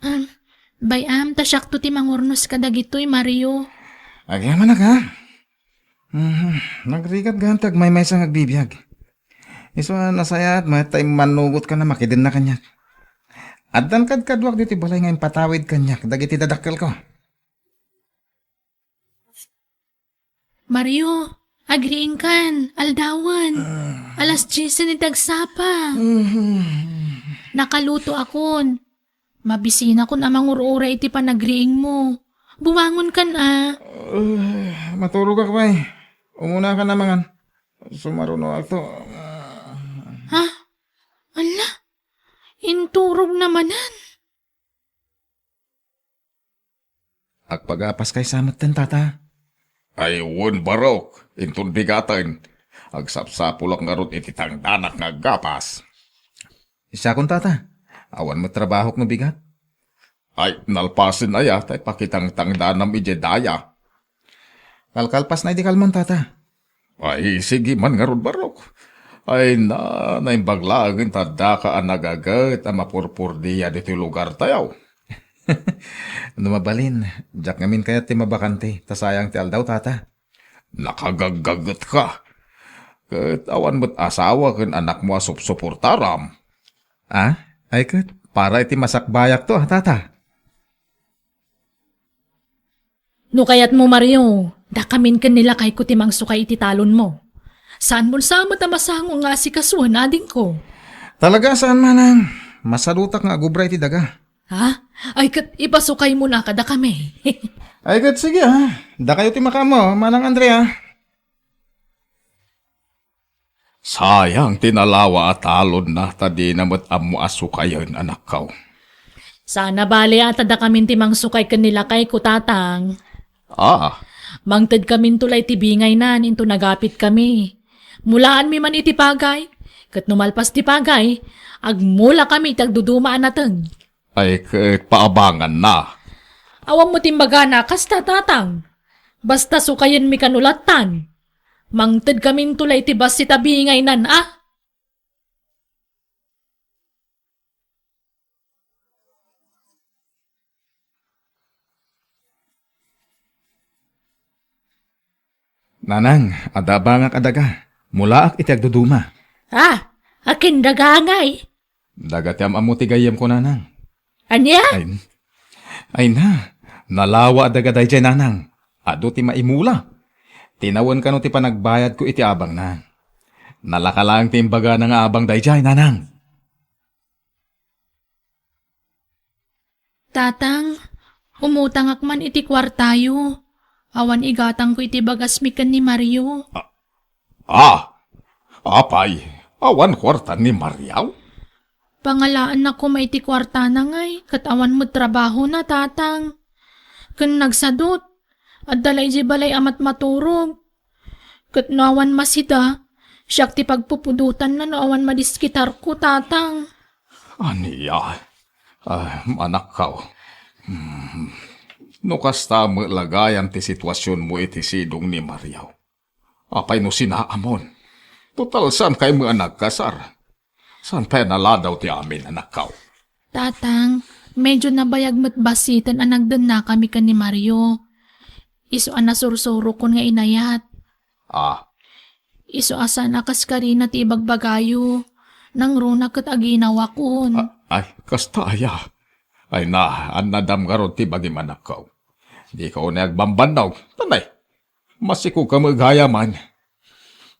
Am, bay-am, ta siakto ti mangurnos kadagitoy, Mario. Agyamanak, a. Mhm, nagrigat gayam ti agmaymaysa nga agbibiag. Isu a nasayaat met ta immannugotka a makidenna kaniak. Addan kadkaduak ditoy balay nga impatawid kaniak dagiti dadakkelko. Mario, Agriingkan, aldawen. Alas diesen iti agsapa. Nakalutoakon. Mabisinakon a mangur-uray iti panagriingmo. Bumangonkan a. Ah, maturogak pay. Umunakan a mangan. Sumarunoakto. Ha? Ala, inturogna manen. Agpagapaskay sa metten, tata? Ay, wen, Barok, inton bigaten. Agsapsapulak ngarud iti tangdanak nga aggapas. Siakon, tata. Awan met trabahok no bigat. Ay, nalpasen aya, tay pakitangtangdanam idiay daya. Kalkalpasna idi kalman, tata. Ay, sige man ngarud, Barok. Ay na, naimbag laeng ta addaka a nagaget a mapurpurdia ditoy lugartayo. No mabalin, diak ngamin kayat ti mabakante, ta sayang ti aldaw, tata. Nakagaggagetka. Ket awan met asawa ken anakmo a supsuportaram. Ah? Ay ket, para iti masakbayakto, ah, tata. No kayatmo, Mario, dakamin ken ni lakayko ti mangsukay iti talonmo. Saanmon sa met a masango nga asikasoen, adingko. Talaga, saan, manang. Masadutak nga agubra iti daga. Ha? Ay, ket ipasukaymon a kadakami. Ay, ket sige, ha. Dakayo ti makaammo, Manang Andrea. Sayang ti nalawa a talonna ta dina met ammo a sukayen, anakko. Saan a bale a ta dakamin ti mangsukay ken ni lakayko, tatang. Ah. Mangtedkaminto la iti bingaynan inton agapitkami. Mulaanmi man iti pagay, ket no malpas ti pagay, agmulakami iti agduduma a nateng. Ay, ket paabanganna. Awan met imbagana kasta, tatang. Basta sukayenmi kano lattan. Mangtedkaminto la iti bassit a bingaynan, a? Nanang, adda abangak a daga. Mulaak iti agduduma. Ah, akin daga ngay? Daga ti am-ammo ti gayyemko, nanang. Ania? Ay, ay na, nalawa a daga daydiay, nanang. Adu ti maimula. Tinawen kano ti panagbayadko iti abangna. Nalaka laeng ti imbagana nga abang daydiay, nanang. Tatang, umutangak man iti kuartayo. Awan igatangko iti bagasmi ken ni Mario. Ah, ah, apay, awan kuarta ni Mario? Pangalaanna koma iti kuartana ngay, ket awan met trabahona, tatang. Ken nagsadut, adda la idiay balay a matmaturog. Ket no awan masida, siak ti pagpupudotanna no awan madiskitarko, tatang. Ania? Ah, anakko. Hmm. No kasta met la gayam ti situasionmo iti sidong ni Mario. Apay no sinaamon? Total, saan kay met a nagkasar? Saan pay a naladaw ti amin, anakko? Tatang, medyo nabayag met bassiten a nagdennakami ken ni Mario. Isu a nasursurokon nga inayat. Ah. Isu a saan a kas karina ti ibagbagayo. Nangruna ket aginawakon. Ah, ay, kasta aya? Ay na, annadam ngarud ti bagim, anakko. Dika unay agbambannog. Tanay, masikog ka met gayaman.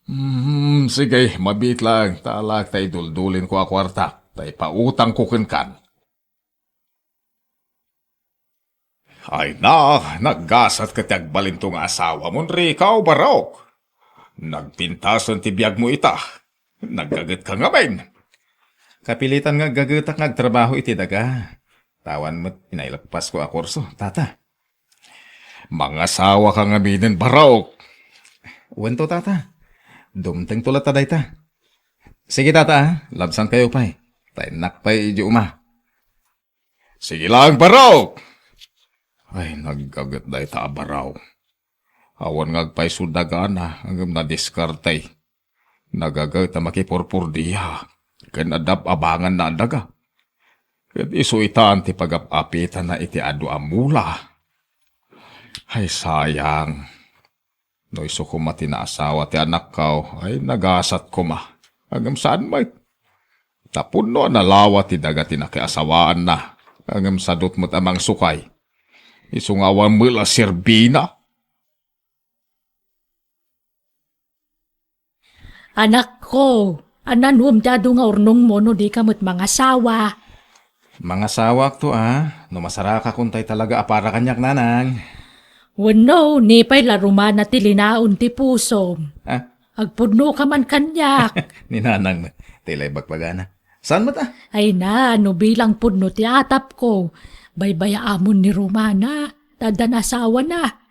Hmm, sige, mabiit laeng, ta alaek ta iduldulinko a kuarta, ta ipautangko kenkan. Ay na, naggasat ket ti agbalinto nga asawamon, Rico, Barok. Nagpintasen ti biagmo ita. Naggagetka ngamin. Kapilitan nga aggagetak nga agtrabaho iti daga. Awan met inaileppasko a kurso, tata. Mangasawaka ngaminen, Barok. Wen to, tata. Dumtengto latta dayta. Sige, tata, a. Labsankayo pay. Ta innak pay idiay uma. Sige laeng, Barok! Ay, naggaget dayta a Barok. Awan nga agpayso dagana, ngem nadiskarte. Nagaget a makipurpurdia, ken adda ab-abanganna a daga. Ket isu itan ti pagap-apitanna iti adu a mula. Ay, sayang. No isu koma ti naasawa ti anakko, ay nagasat koma. Ngem saan met. Tapno a nalawa ti daga ti nakiasawaanna, ngem sadut met a mangsukay. Isu nga awan met la serbina. Anakko, ananuem ti adu nga urnongmo no dika met mangasawa? Mangasawakto a, no masarakakon tay talaga a para kaniak, nanang. Wenno, ni pay la rumana ti linaon ti pusom. Ah? Agpudnoka man kaniak. Ni nanang met, ti la ibagbagana. Saan met a? Ay na, no bilang pudno ti atapko, baybay-amon ni rumana, ta addan asawana.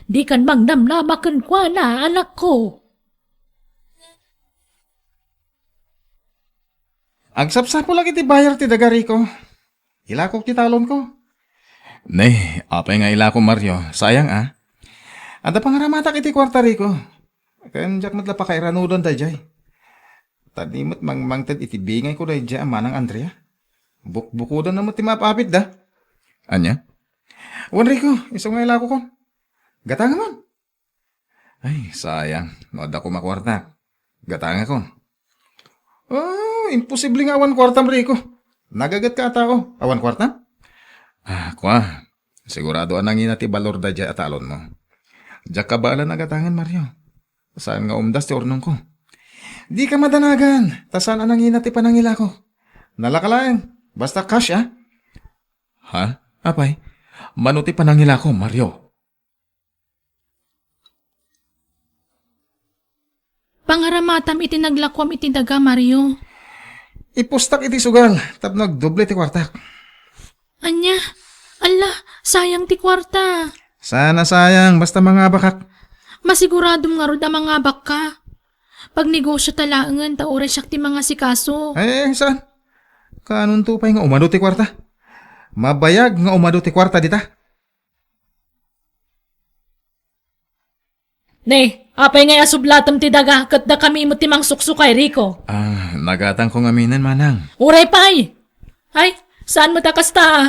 Dikan mangnamnama kenkuana, anakko. Agsapsapulak iti bayar ti daga, Rico. Ilakok ti talonko. Ne, apay nga ilako, Mario? Sayang a. Adda pangaramatak iti kuarta, Rico. Ken diak met la pakairanudan daydiay. Ta di met mangmangted iti bingayko daydiay a manang Andrea. Bukbukodanna met ti maap-apitda. Ania? Wen, Rico, isu nga ilakokon. Gatangamon. Ay, sayang. No adda koma kuarta, gatangakon. Ah, imposible nga awan kuartam, Rico. Nagagetka a tao. Awan kuartam? Ah, kua. Sigurado a nangina ti balor daydiay a talonmo. Diak kabaelan a gatangen, Mario. Saan nga umdas ti urnongko. Dika madanagan, ta saan a nangina ti panangilako. Nalaka laeng, basta cash, a. Ha? Apay? Mano ti panangilako, Mario? Pangaramatam iti naglakuam iti daga, Mario. Ipustak iti sugal tapno agdoble ti kuartak. Ania? Alla, sayang ti kuarta. Saan a sayang, basta mangabakak. Masiguradom ngarud a mangabakka. Pagnegosio ta laengen ta uray siak ti mangasikaso. Eh, saan? Kaanonto pay nga umado ti kuarta? Mabayag nga umado ti kuarta dita? Ne, apay ngay a sublatem ti daga ket dakami met ti mangsuksukay, Rico? Ah, nagatangko ngaminen, manang. Uray pay! Ay, saan met a kasta, a?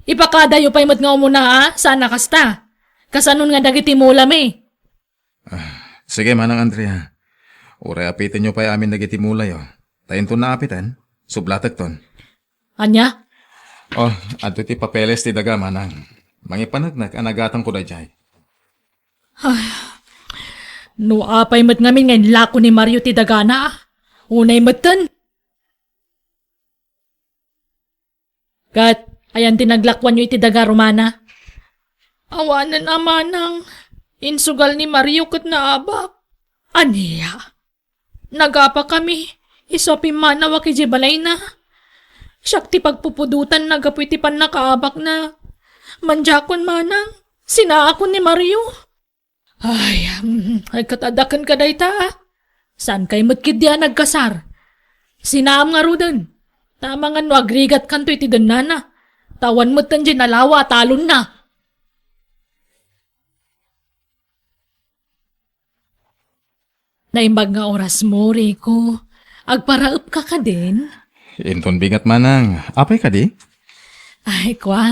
Ipakadayo pay met nga umuna, a? Saan a kasta? Kasanon nga dagiti mulami? Ah, sige, Manang Andrea. Uray apitenyo pay amin dagiti mulayo. Ta inton naapiten, sublatekton. Ania? Oh, adto ti papeles ti daga, manang. Mangipaneknek a nagatangko daydiay. Ay, no apay met ngamin nga inlako ni Mario ti dagana, a? Unay metten. Ket, ayan ti naglakuanyo iti daga, Romana? Awanen a, manang. Insugal ni Mario ket naabak. Ania? Nagapakami, isu a pimmanawak idiay balayna. Siak ti pagpupudotanna gapu iti pannakaabakna. Mandiakon, manang. Sinaakon ni Mario. Ay, mm, ay, ket adda kenka dayta, a? Saankay met ketdi a nagkasar? Sinaam ngaruden. Ta amangan no agrigatkanto iti dennana. Ta awan metten diay nalawa a talonna. Naimbag nga orasmo, Rico. Agparaepka kadin? Inton bigat, manang. Apay kadi? Ay, kua.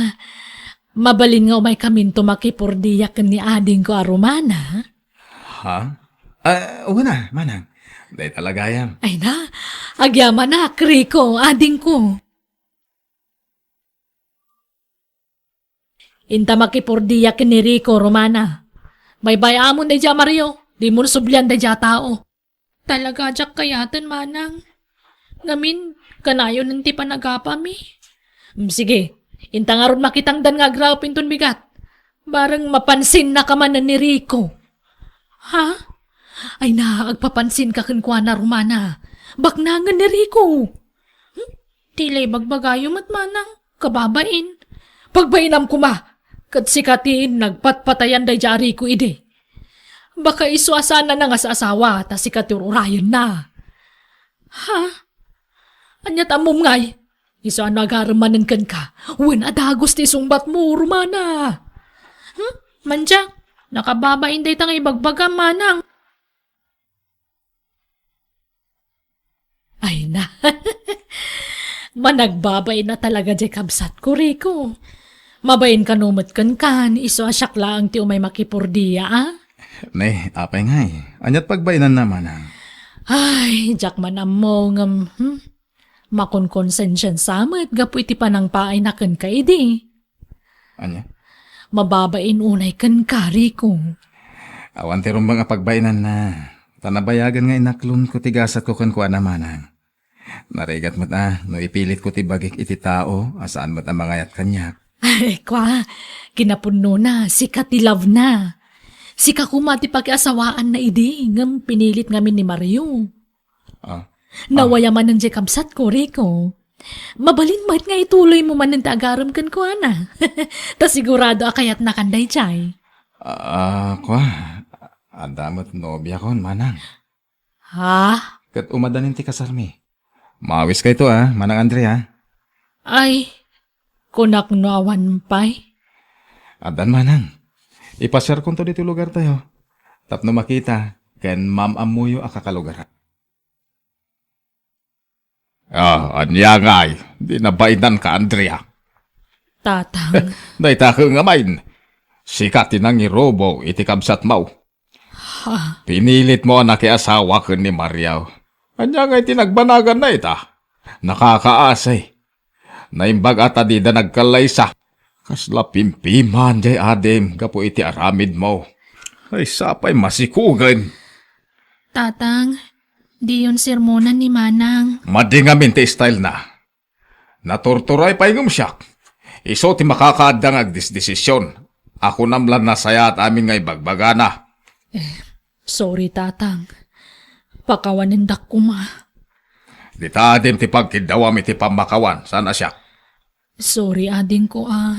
Mabalin nga umaykaminto makipordia ken ni adingko a Romana? Ha? Ah, wen a, manang. Dayta la gayam. Ay na, agyamanak, Rico, adingko. Inta makipordia ken ni Rico, Romana. Baybay-amon daydiay a Mario, dimon sublian daydiay a tao. Talaga diak kayaten, manang. Ngamin, kanayonen ti panagapami. Mm, sige, inta ngarud makitangdan nga agraep inton bigat. Bareng mapansinnaka manen ni Rico. Ha? Ay na, agpapansinka kenkuana, Romana. Baknangen ni Rico. Hmm? Ti la ibagbagayo met, manang, kababain. Pagbainam koma, ket sika ti nagpatpatayan daydiay a Rico idi. Baka isu a saan a nangas-asawa, ta sika ti ur-urayenna. Ha? Ania ti ammom ngay? Isu a no agarem manen kenka, wen a dagus ti sungbatmo, Romana. Hmm? Mandiak, nakababain dayta nga ibagbagam, manang. Ay na. Managbabain a talaga diay kabsatko, Rico. Mabain kano met kenka, isu a siak laeng ti umay makipordia, a? Ne, apay ngay? Aniat pagbainanna, manang? Ay, diak man ammo ngem, hmm? Makonkonsensiansa met gapu iti panangpaayna kenka idi. Ania? Mababain unay kenka, Rico. Awan ti rumbeng a pagbainanna. Ta nabayagen nga inaklonko ti gasatko kenkuana, manang. Narigat met a no ipilitko ti bagik iti tao a saan met a mangayat kaniak. Ay, kwa, kinapudnona, sika ti love na. Sika koma ti pakiasawaanna idi, ngem pinilit ngamin ni Mario. Ah. Nawaya manen diay kabsatko, Rico. Mabalin met nga ituloymo manen ti agarem kenkuana. Ta sigurado a kayatnakan daydiay. Ah, kwa, adda met nobiakon, manang. Ha? Ket umadanin ti kasarmi. Maawiskayto, a, Manang Andrea. Ay, kunak no awan pay. Addan, manang. Ipasiarkonto ditoy lugartayo tapno makita ken maam-ammoyo a kakalugaran. Ah, ania ngay? Di nabainanka, Andrea? Tatang. Dayta ket ngamin, sika ti nangirubo iti kabsatmo. Ha? Pinilitmo a nakiasawa ken ni Mario. Ania ngay ti nagbanaganna ita? Nakakaasi. Naimbag a ta dida nagkallaysa. Kasla pimpiman diay adim gapu iti aramidmo. Ay, sapay masikugen. Tatang, diyon sermonan ni Manang. Madi ngamin ti stylena. Naturturay pay ngem siak. Isu ti makakaadda nga agdesdesision. A kunam la nasayaat amin nga ibagbagana. Eh, sorry, Tatang. Pakawanendak koma. Dita adim ti pagkiddawam iti pammakawan, saan a siak? Sorry, adingko, a.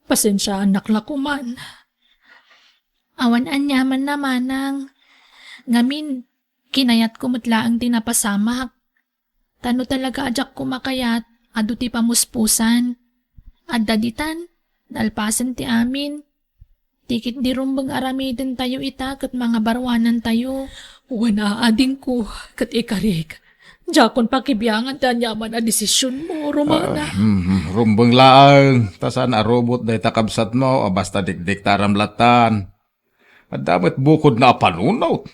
Pasensiaannak la koman. Awan aniamanna, manang. Ngamin, kinayatko met laeng ti napasamak. Ta no talaga a diak koma kayat, adu ti pamuspusan. Adda ditan, nalpasen ti amin. Ti ketdi rumbeng aramidentayo ita ket mangabaruanantayo. Wen a, adingko, ket ikarik. Diakon pakibiangan ti aniaman a desisionmo, Romana. Ah, hmm, hmm, rumbeng laeng, ta saan a rubot dayta kabsatmo a basta dikdiktaram lattan. Adda met bukodna a panunot.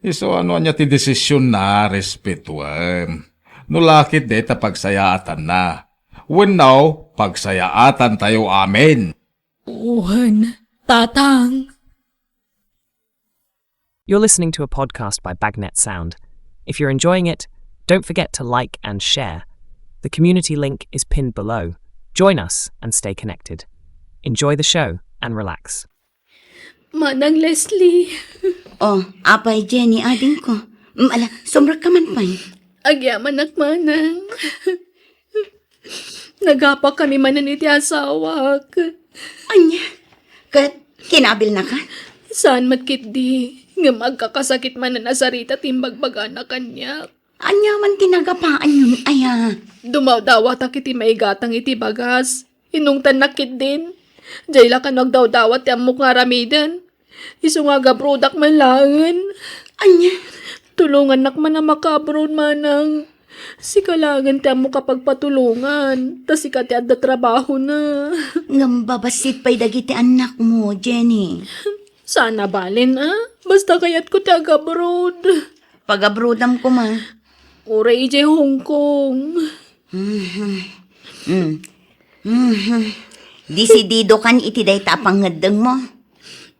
Isu a no ania ti desisionna, respetuem. No la ket dayta pagsayaatanna. Wenno, pagsayaatantayo amin. Wen, Tatang. You're listening to a podcast by Bagnet Sound. If you're enjoying it, don't forget to like and share. The community link is pinned below. Join us and stay connected. Enjoy the show and relax. Manang Leslie. Oh, apay, Jenny, adingko. Mm, ala, sumrekka man pay. Agyamanak, manang. Nagapakami manen iti asawak. Ania? Ket kinabilnaka? Saan met ketdi, ngem agkakasakit manen a sarita ti imbagbagana kaniak. Ania man ti nagapaanyon aya? Dumawdawatak iti maigatang iti bagas. Inungtannak ketdin. Diay la kano agdawdawat ti ammok nga aramiden. Isu nga agabroadak man laengen. Ania? Tulongannak man a makaabroad, manang. Sika laengen ti ammok a pagpatulongan, ta sika ti adda trabahona. Ngem babassit pay dagiti annakmo, Jenny. Saan a balen, a? Basta kayatko ti agabroad. Pagabroadam koma. Uray idiay Hong Kong. Mhm. Mm. Mhm. Disididokan iti dayta a pangngeddengmo?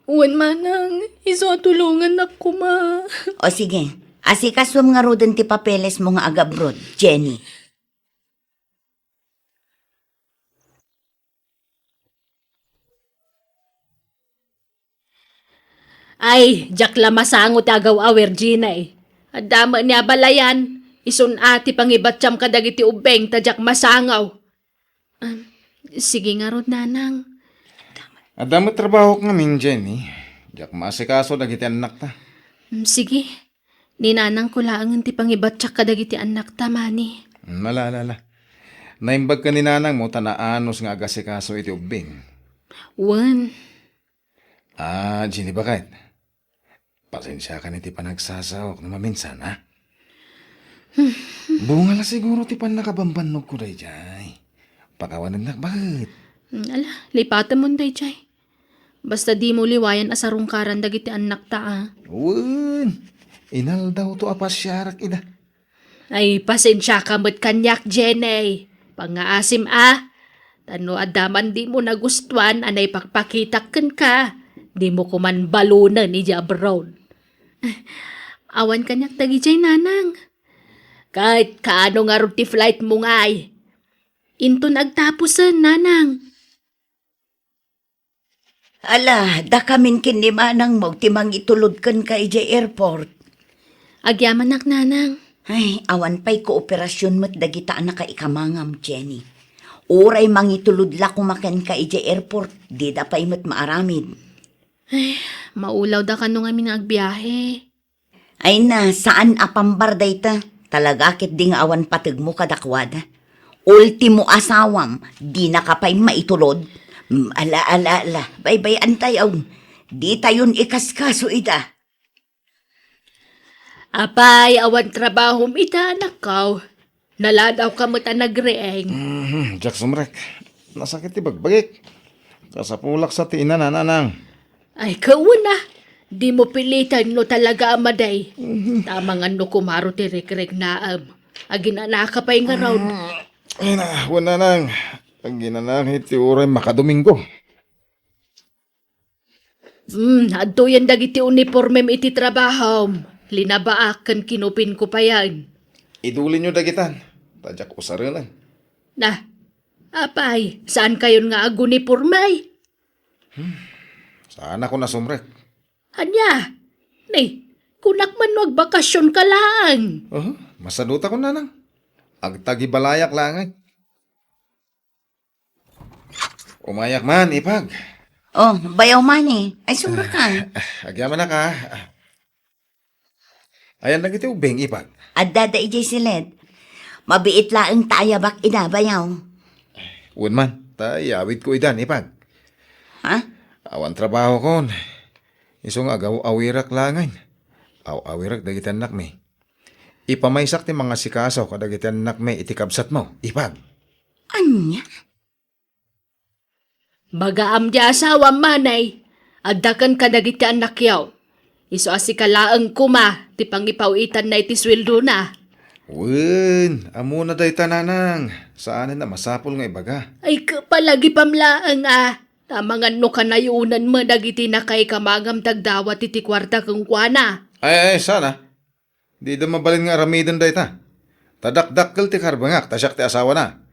Wen, manang, isu a tulongannak koma. O sige, asikasuem ngaruden ti papelesmo nga agabroad, Jenny. Ay, diak la masango ti agaw-awer, Jenny. Adda met ni abalayan, isun a ti pangibattiam kadagiti ubbing ta diak masango. Um, sige ngarud, nanang. Adda met trabahok ngamin, Jenny. Diak maasikaso dagiti annakta. Um, sige. Ni nanangko laengen ti pangibattiak kadagiti annakta, mani. Hmm, ala, ala, ala. Naimbag ka ni nanangmo ta naanus nga agasikaso iti ubbing. Wen. Ah, Jenny, baket. Pasensiakan iti panagsasaok no maminsan, ha? Bunga la siguro ti pannakabambannogko daydiay. Pakawanennak, baket. Hmm, ala, lipatemon daydiay. Basta dimo liwayan a sarungkaran dagiti annakta, a. Wen, inaldawto a pasiarak ida. Ay, pasensiaka met kaniak, Jenny. Pangngaasim, a. Ta no adda man dimo nagustuan a naipakpakitak kenka, dimo koman balonen idiay abroad. Awan kaniak dagidiay, nanang. Ket kaano ngarud ti flight mo ngay? Inton agtapusen, nanang. Ala, dakamin ken ni manangmo ti mangitulod kenka idiay airport. Agyamanak, nanang. Ay, awan pay kooperasyon met dagita a nakaikamangam, Jenny. Uray mangitulod la koma kenka idiay airport, dida pay met maaramid. Ay, maulawda kano ngamin nga agbiahe. Ay na, saan a pambar dayta. Talaga ket di nga awan pategmo kadakuada. Ultimo asawam, dinaka pay maitulod. Mm, ala, ala, ala. Baybay-antayo. Ditayon ikaskaso ida. Apay, awan trabahom ita, anakko? Naladawka met a nagriing. Mhm, diak sumrek. Nasakit ti bagbagik. Kasapulak sa ti inana, nanang. Ay, kauna. Dimo piliten no talaga a madi. Mhm. Tama nga no kumaro ti rikriknaem. Aginanaka pay ngarud. Mm, ay na, wen, nanang. Aginanaka iti uray makadomingo. Hmm, adtoyen dagiti unipormem iti trabahom. Linabaak ken kinupinko payen. Idulinyo dagitan, ta diak usarenen. Na, apay, saankayon nga aguniporme? Hmm, saanakon a sumrek. Ania? Ni, kunak man no agbakasionka laeng. Aha, masadutakon, nanang. Agtagibalayak laeng. Umayak man, ipag. Oh, bayaw man eh. Ay, sumrek ka. Ah, agyamanak, ah. Ayan dagiti ubbing, ipag. Adda da idiay siled. Mabiit laeng ta ayabak ida, bayaw. Wen man, ta iyawidko idan, ipag. Ha? Awan trabahokon. Isu nga agaw-awirak laengen. Aw-awirak dagiti annakmi. Ipamaysak ti mangasikaso kadagiti annakmi iti kabsatmo, ipag. Ania? Bagaam ti asawam, manay. Adda ken kadagiti annakyo. Isu a sika laeng koma ti pangipaw-itanna iti sueldona. Wen, ammona dayta, nanang. Saanen a masapul nga ibaga. Ay, kapalagipam laeng a. Amangan no kanayonan met dagiti nakaikamangam ti agdawat iti kuarta kenkuana. Ay, ay, sana. Dida mabalin nga aramiden dayta. Ta dakdakkel ti karbengak ta siak ti asawana.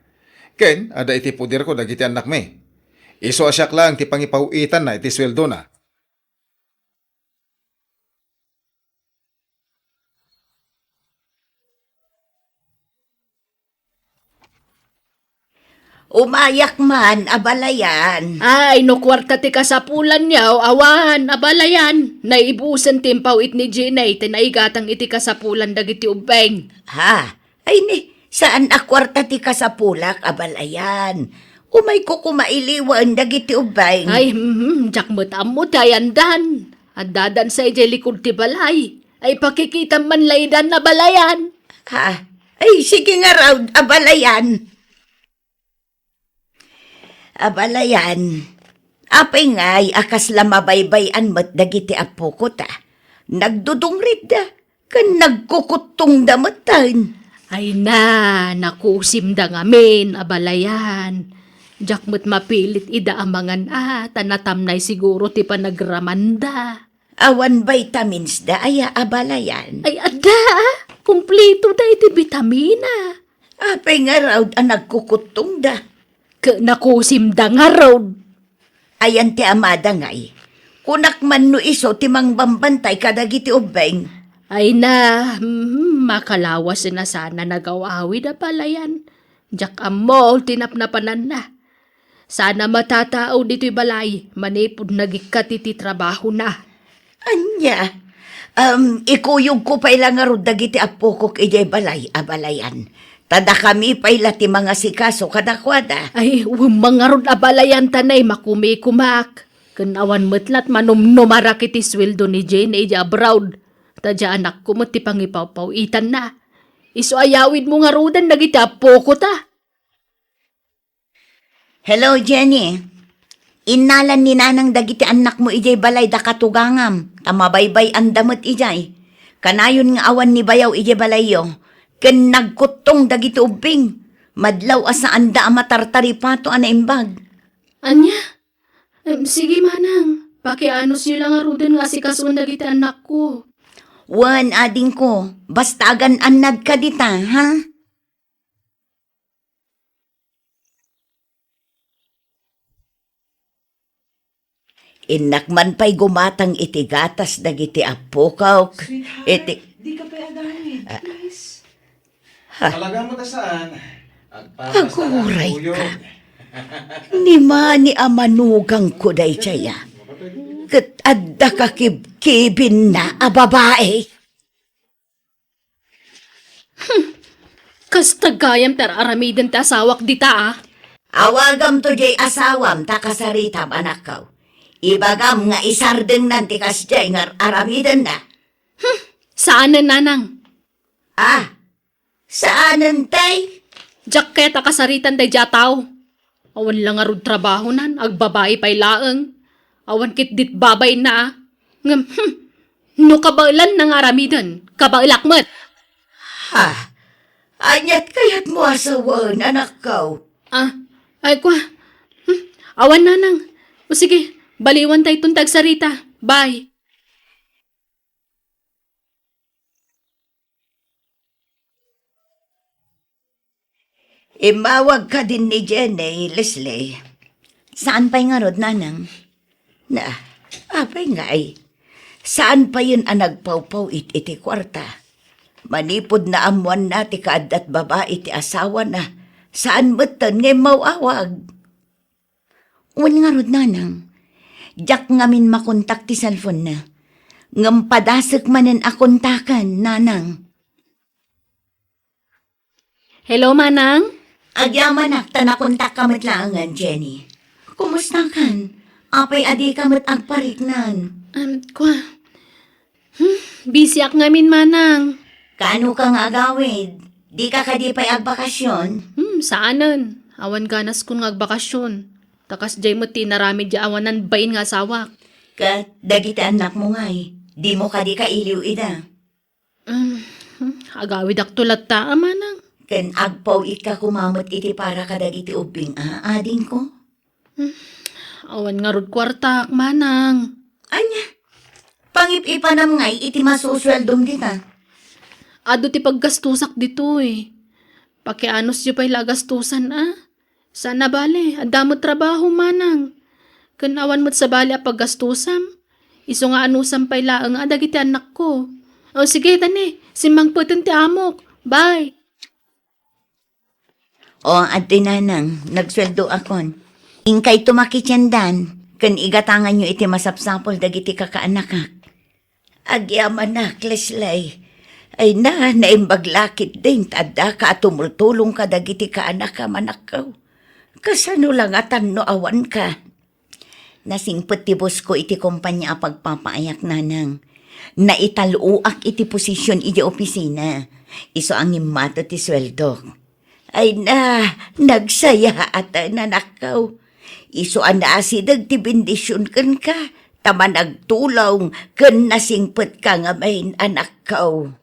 Ken adda iti poderko dagiti annakmi. Isu a siak laeng ti pangipaw-itanna iti sueldona. Umayak man, abalayan. Ay, no kuarta ti kasapulanyo, awan, abalayan. Naibusen ti impaw-it ni Jenny, ti naigatang iti kasapulan dagiti ubbing. Ha? Ay ni, saan a kuarta ti kasapulak, abalayan. Umayko koma iliwen dagiti ubbing. Ay, mhm, diak met ammo ti ayandan. Addadan sa idiay likud ti balay. Ay, pakikitam man laydan, abalayan. Ha? Ay, sige ngarud, abalayan. Abalayan, apay ngay a kasla mabaybay-an met dagiti appoko ta? Nagdudungritda, ken nagkukuttongda metten. Ay na, nakusimda ngamin, abalayan. Diak met mapilit ida a mangan a, ta natamnay siguro ti panagramanda. Awan vitamins da aya, abalayan? Ay, adda, ah. Kumplito da iti bitamina. Apay ngarud a nagkukuttongda? Ket nakusimda ngarud. Ayan ti amada ngay. Kunak man no isu ti mangbambantay kadagiti ubbing. Ay na, mhm, makalawasen a sana nagaw-awid, abalayan. Diak ammo ti napnapananna. Sana matatao ditoy balay manipud nagikkat iti trabahona. Ania? Um, ikuyogko pay la ngarud dagiti appokok idiay balay, abalayan. Ta dakami pay la ti mangasikaso kadakuada. Ay, wen man ngarud, abalayan, ta nay makumikumak. Ken awan met lat manumnumarak iti sueldo ni Jenny idiay abroad. Ta diay anakko met ti pangipawpaw-itanna. Isu a yawidmo ngaruden dagiti appoko ta. Hello, Jenny. Innalan ni Nanang dagiti annakmo idiay balay da katugangam, ta mabaybay-anda met idiay. Kanayon nga awan ni bayaw idiay balayyo, ken nagkuttong dagiti ubbing. Madlaw a saanda a matartaripato a naimbag. Ania? Em, sige, manang. Pakianusyo la ngaruden nga asikasuen dagiti annakko. Wen, adingko, basta agan-annadka dita, ha? Innak man pay gumatang iti gatas dagiti appokok. Sweetheart, iti dika pay agawid, ah, please. Ha? Talaga mo ta saan? Agpapasalamat. Aguray ka. Ni mani a manugangko daydiay, ah. Ket adda ka kibkibinna a babai. Hmm. Kasta gayam ti ar-aramiden ti asawak dita, ah. Awagamto diay asawam ta kasaritam, anakko. Ibagam nga isardengnan ti kasdiay nga ar-aramidenna. Hmm. Saanen, nanang. Ah, saanen, tay? Diak kayat a kasaritan daydiay a tao. Awan la ngarud trabahonan, agbabai pay laeng. Awan ketdit babainna, a. Ngem, hmm, no kabaelanna nga aramiden, kabaelak met. Ha? Aniat kayatmo a sawen, anakko? Ah, ay, kua. Hmm, awan, nanang. O sige, baliwan tayton ti agsarita. Bye. Immawag kadin ni Jenny, Leslie. Saan pay ngarud, nanang? Na, apay ngay? Saan payen a nagpawpaw it-, iti kuarta? Manipud naammoanna ti kaaddat babai ti asawana, saan metten nga immaw-awag. Wen ngarud, nanang. Diak ngamin makontak ti cellphone-na. Ngem padasek manen a kontaken, nanang. Hello, manang? Agyamanak ta nakontakka met laengen, Jenny. Kumustakan? Apay a dika met agpariknan? Um, kua. Hmm, busyak ngamin, manang. Kaano ka nga agawid? Dika kadi pay agbakasyon? Hmm, saanen. Awan ganaskon nga agbakasyon. Ta kasdiay met ti inaramid diay awanan bain nga asawak. Ket dagiti annakmo ngay, dimo kadi kailiw ida? Um, hmm, agawidakto latta, a, manang. Ken agpaw-itka koma met iti para kadagiti ubbing, a, adingko? Hmm, awan ngarud kuartak, manang. Ania? Pangip-ipanam ngay iti masusueldom dita? Adu ti paggastusak ditoy. Pakianusyo pay la a gastusan, a. Saan a bale, adda met trabaho, manang. Ken awan met sabali a paggastusam. Isu nga anusam pay laeng a dagiti annakko. O, sige, tani, simmangpeten ti amok. Bye. O, adtoy, nanang, nagsueldoakon. Inkayto makitiendan, ken igatanganyo iti masapsapul dagiti kakaanakak. Agyamanak, Leslie. Ay na, naimbag la ketdin ta addaka a tumultulong kadagiti kaanakam, anakko. Kasano la ngatan no awanka? Nasingpet ti boss-ko iti kompania a pagpapaayak, nanang. Naital-oak iti posision idiay opisina. Isu a ngimmato ti sueldok. Ay na, nagsayaat, anakko. Isu a naasideg ti bendision kenka, ta managtulong ken nasingpetka ngamin, anakko.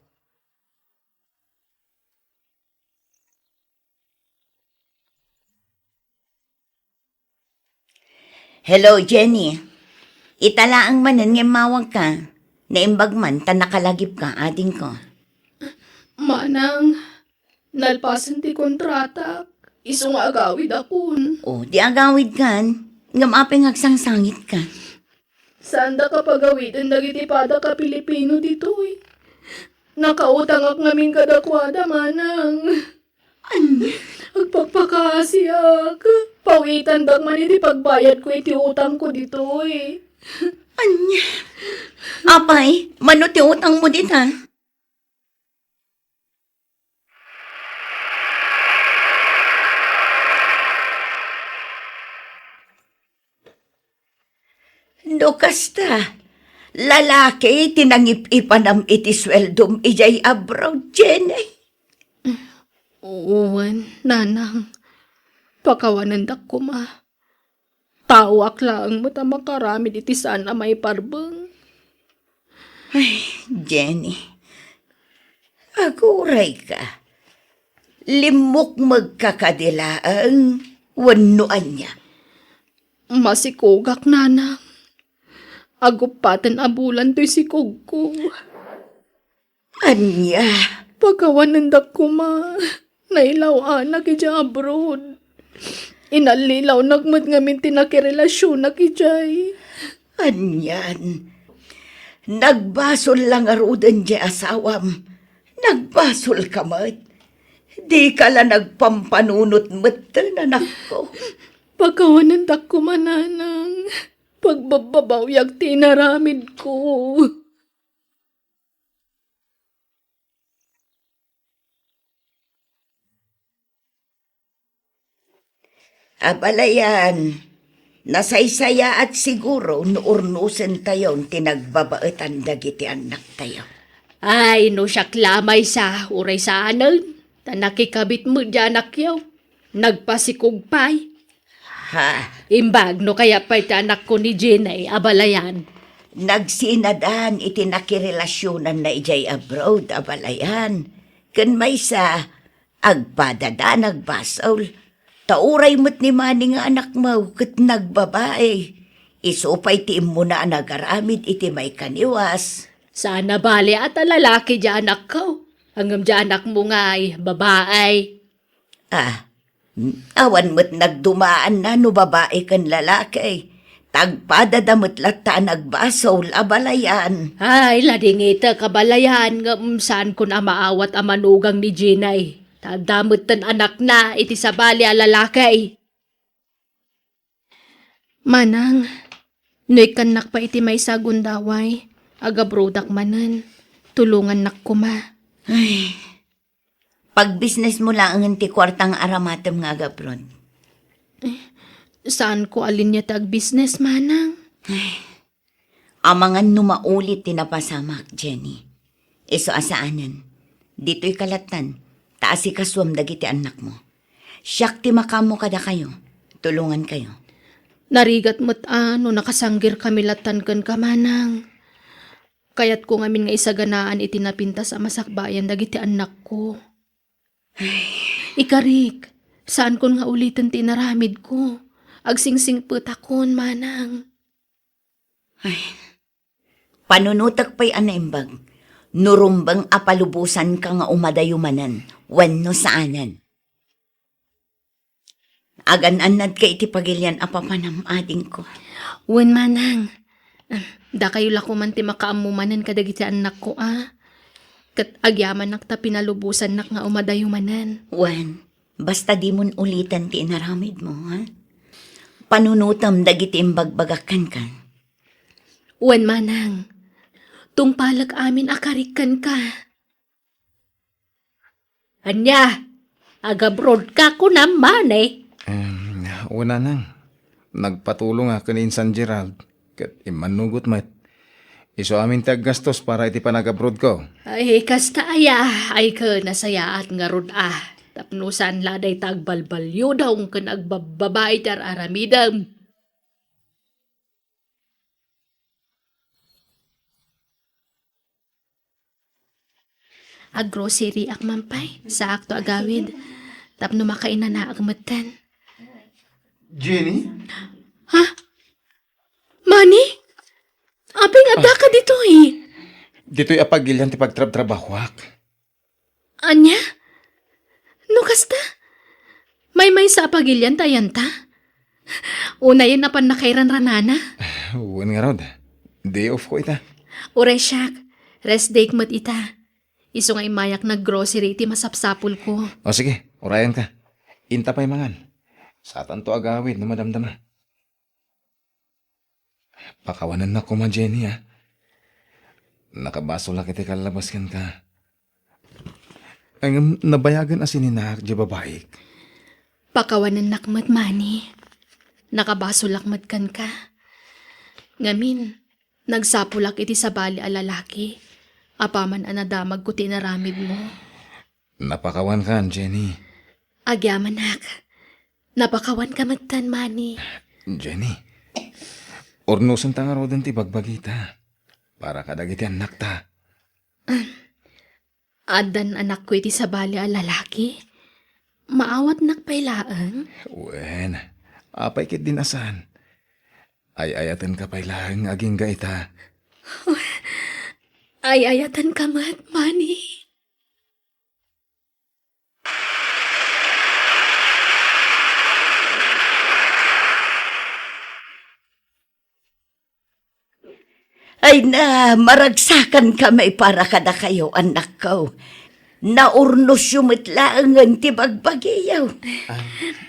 Hello, Jenny. Ita laeng manen nga immawagka. Naimbag man ta nakalagipka, adingko. Manang, nalpasen ti kontratak. Isu nga agawidakon. O, di agawidkan. Ngem apay nga agsangsangitka? Saandaka pagawiden dagiti padaka Pilipino ditoy. Nakautangak ngamin kadakuada, manang. Ania? Agpakpakaasiak. Pawitandak man iti pagbayadko iti utangko ditoy. Ania? Apay, mano ti utangmo dita? No kasta, lalaki ti nangip-ipanam iti sueldom idiay abroad, Jenny? Wen, nanang. Pakawanendak koma. Taoak laeng met a makaramid iti saan a maiparbeng. Ay, Jenny, agurayka. Limmukmegka kadi laeng wenno ania? Masikogak, nanang. Aguppaten a bulan toy sikogko. Ania? Pakawanendak koma. Nailaw-anak idiay abroad. Inallilawnak met ngamin ti nakirelasionak idiay. Anian? Nagbasol la ngaruden diay asawam. Nagbasolka met. Dika la nagpampanunot metten, anakko. Pakawanendak koma, nanang. Pagbabbabawiak ti inaramidko. Abalayan, nasaysayaat siguro no urnosentayon ti nagbabaetan dagiti annaktayo. Ay, no siak la maysa, uray saanen, ta nakikabit met diay anakyo. Nagpasikog pay. Ha? Imbag no kayat pay ti anakko ni Jenny, abalayan. Nagsinadan iti nakirelasionanna idiay abroad, abalayan. Ken maysa, agpadada nagbasol. Ta uray met ni Manny nga anakmo ket nagbabai. Isu pay ti immuna a nagaramid iti maikaniwas. Saan a bali a ta lalaki diay anakko. Ngem diay anakmo ngay, babai. Ah, awan met nagdumaanna no babai ken lalaki. Tagpadada met latta a nagbasol, abalayan. Ay, ladingitek, abalayan, ngem saankon a maawat a manugang ni Jenny. Ta adda metten anakna iti sabali a lalaki. Manang, no ikkannak pay iti maysa a gundaway, agabrodak manen, tulongannak koma. Ay, pagbisnesmo laengen ti kuarta nga aramatem nga agabrod. Eh, saanko a linia ti agbisnes, manang. Ay, amangan no maulit ti napasamak, Jenny. Isu a saanen. Ditoy kalatan, ta asikasuem dagiti annakmo. Siak ti makaammo kadakayo. Tulongankayo. Narigat met a no nakasanggirkami latan kenka, manang. Kayatko ngamin nga isaganaan iti napintas a masakbayan dagiti annakko. Ikarik, saankon nga uliten ti inaramidko. Agsingsingpetakon, manang. Ay, panunotek pay a naimbag no rumbeng a palubosanka nga umadayo manen wenno saanen. Agan-annadka iti pagilian a papanam, adingko. Wen, manang. Ah, dakayo la koman ti makaammo manen kadagiti annakko, a. Ket agyamanak ta pinalubosannak nga umadayo manen. Wen, basta dimon uliten ti inaramidmo, ha? Panunotem dagiti imbagbagak kenka. Wen, manang. Tungpalek amin a karik kenka. Ania? Agabrodka kunam, Manny? Em, wen, nanang. Nagpatulongak ken ni Insan Gerald, ket immannugot met. Isu amin ti aggastos para iti panagabrodko. Ay, kasta aya, ay, ket nasayaat ngarud a. Tapno saan la dayta agbalbaliudong ken agbabbabai ti ar-aramidem. Aggrocery-ak man pay, saakto agawid. Tapno makainanaak metten. Jenny? Ha? Manny? Apay nga addaka ditoy? Ditoy a pagilian ti pagtrabtrabahoak. Ania? No kasta? Maymaysa a pagilian ta ayan ta? Unayen a pannakairanranana? Wen ngarud. Day off ko ita. Uray siak, rest day met ita. Isu nga immayak naggrocery iti masapsapulko. O sige, urayenka. Inta pay mangan. Satanto agawid no madamdama. Pakawanennak koma, Jenny, a. Nakabasolak iti kallabas kenka. Ngem nabayagen a sininaak diay babaik. Pakawanennak met, Manny. Nakabasolak met kenka. Ngamin, nagsapulak iti sabali a lalaki, apaman a nadamagko ti inaramidmo. Napakawankan, Jenny. Agyamanak. Napakawanka metten, Manny. Jenny, urnosenta ngaruden ti bagbagita para kadagiti annakta. Addan anakko iti sabali a lalaki? Maawatnak pay laeng? Wen, apay ketdin a saan? Ay-ayatenka pay laeng nga agingga ita. Ay-ayatenka met, Manny. Ay na, maragsakanka met para kadakayo, annakko. Naurnosyo met laengen ti bagbagiyo.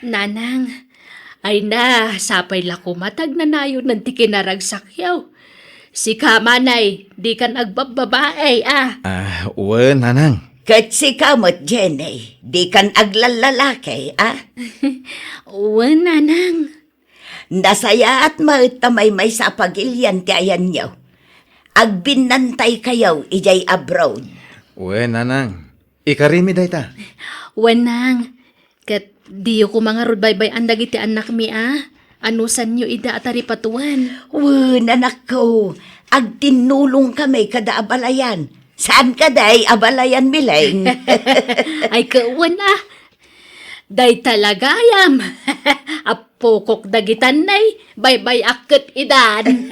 Nanang, ay na, sapay la koma ta agnanayonen ti kinaragsakyo. Sika, Manny, dikan agbabbabae, a? Ah, wen, Nanang. Ket sika met, Jenny, dikan aglallalaki, a? Wen, Nanang. Nasayaat met ta maymaysa a pagilian ti ayanyo. Agbinnantaykayo idiay abroad. Wen, Nanang. Ikarimi dayta. Wen, Nang. Ket diyo koma ngarud baybay-an dagiti annakmi a? Anusanyo ida a taripatoen? Wen, annakko. Agtinnulongkami kada abalayan. Saan kadi abalayan, Mileng? Ay, ket wen a. Dayta la gayam. Appokok dagita nay, baybay-ak ket idan.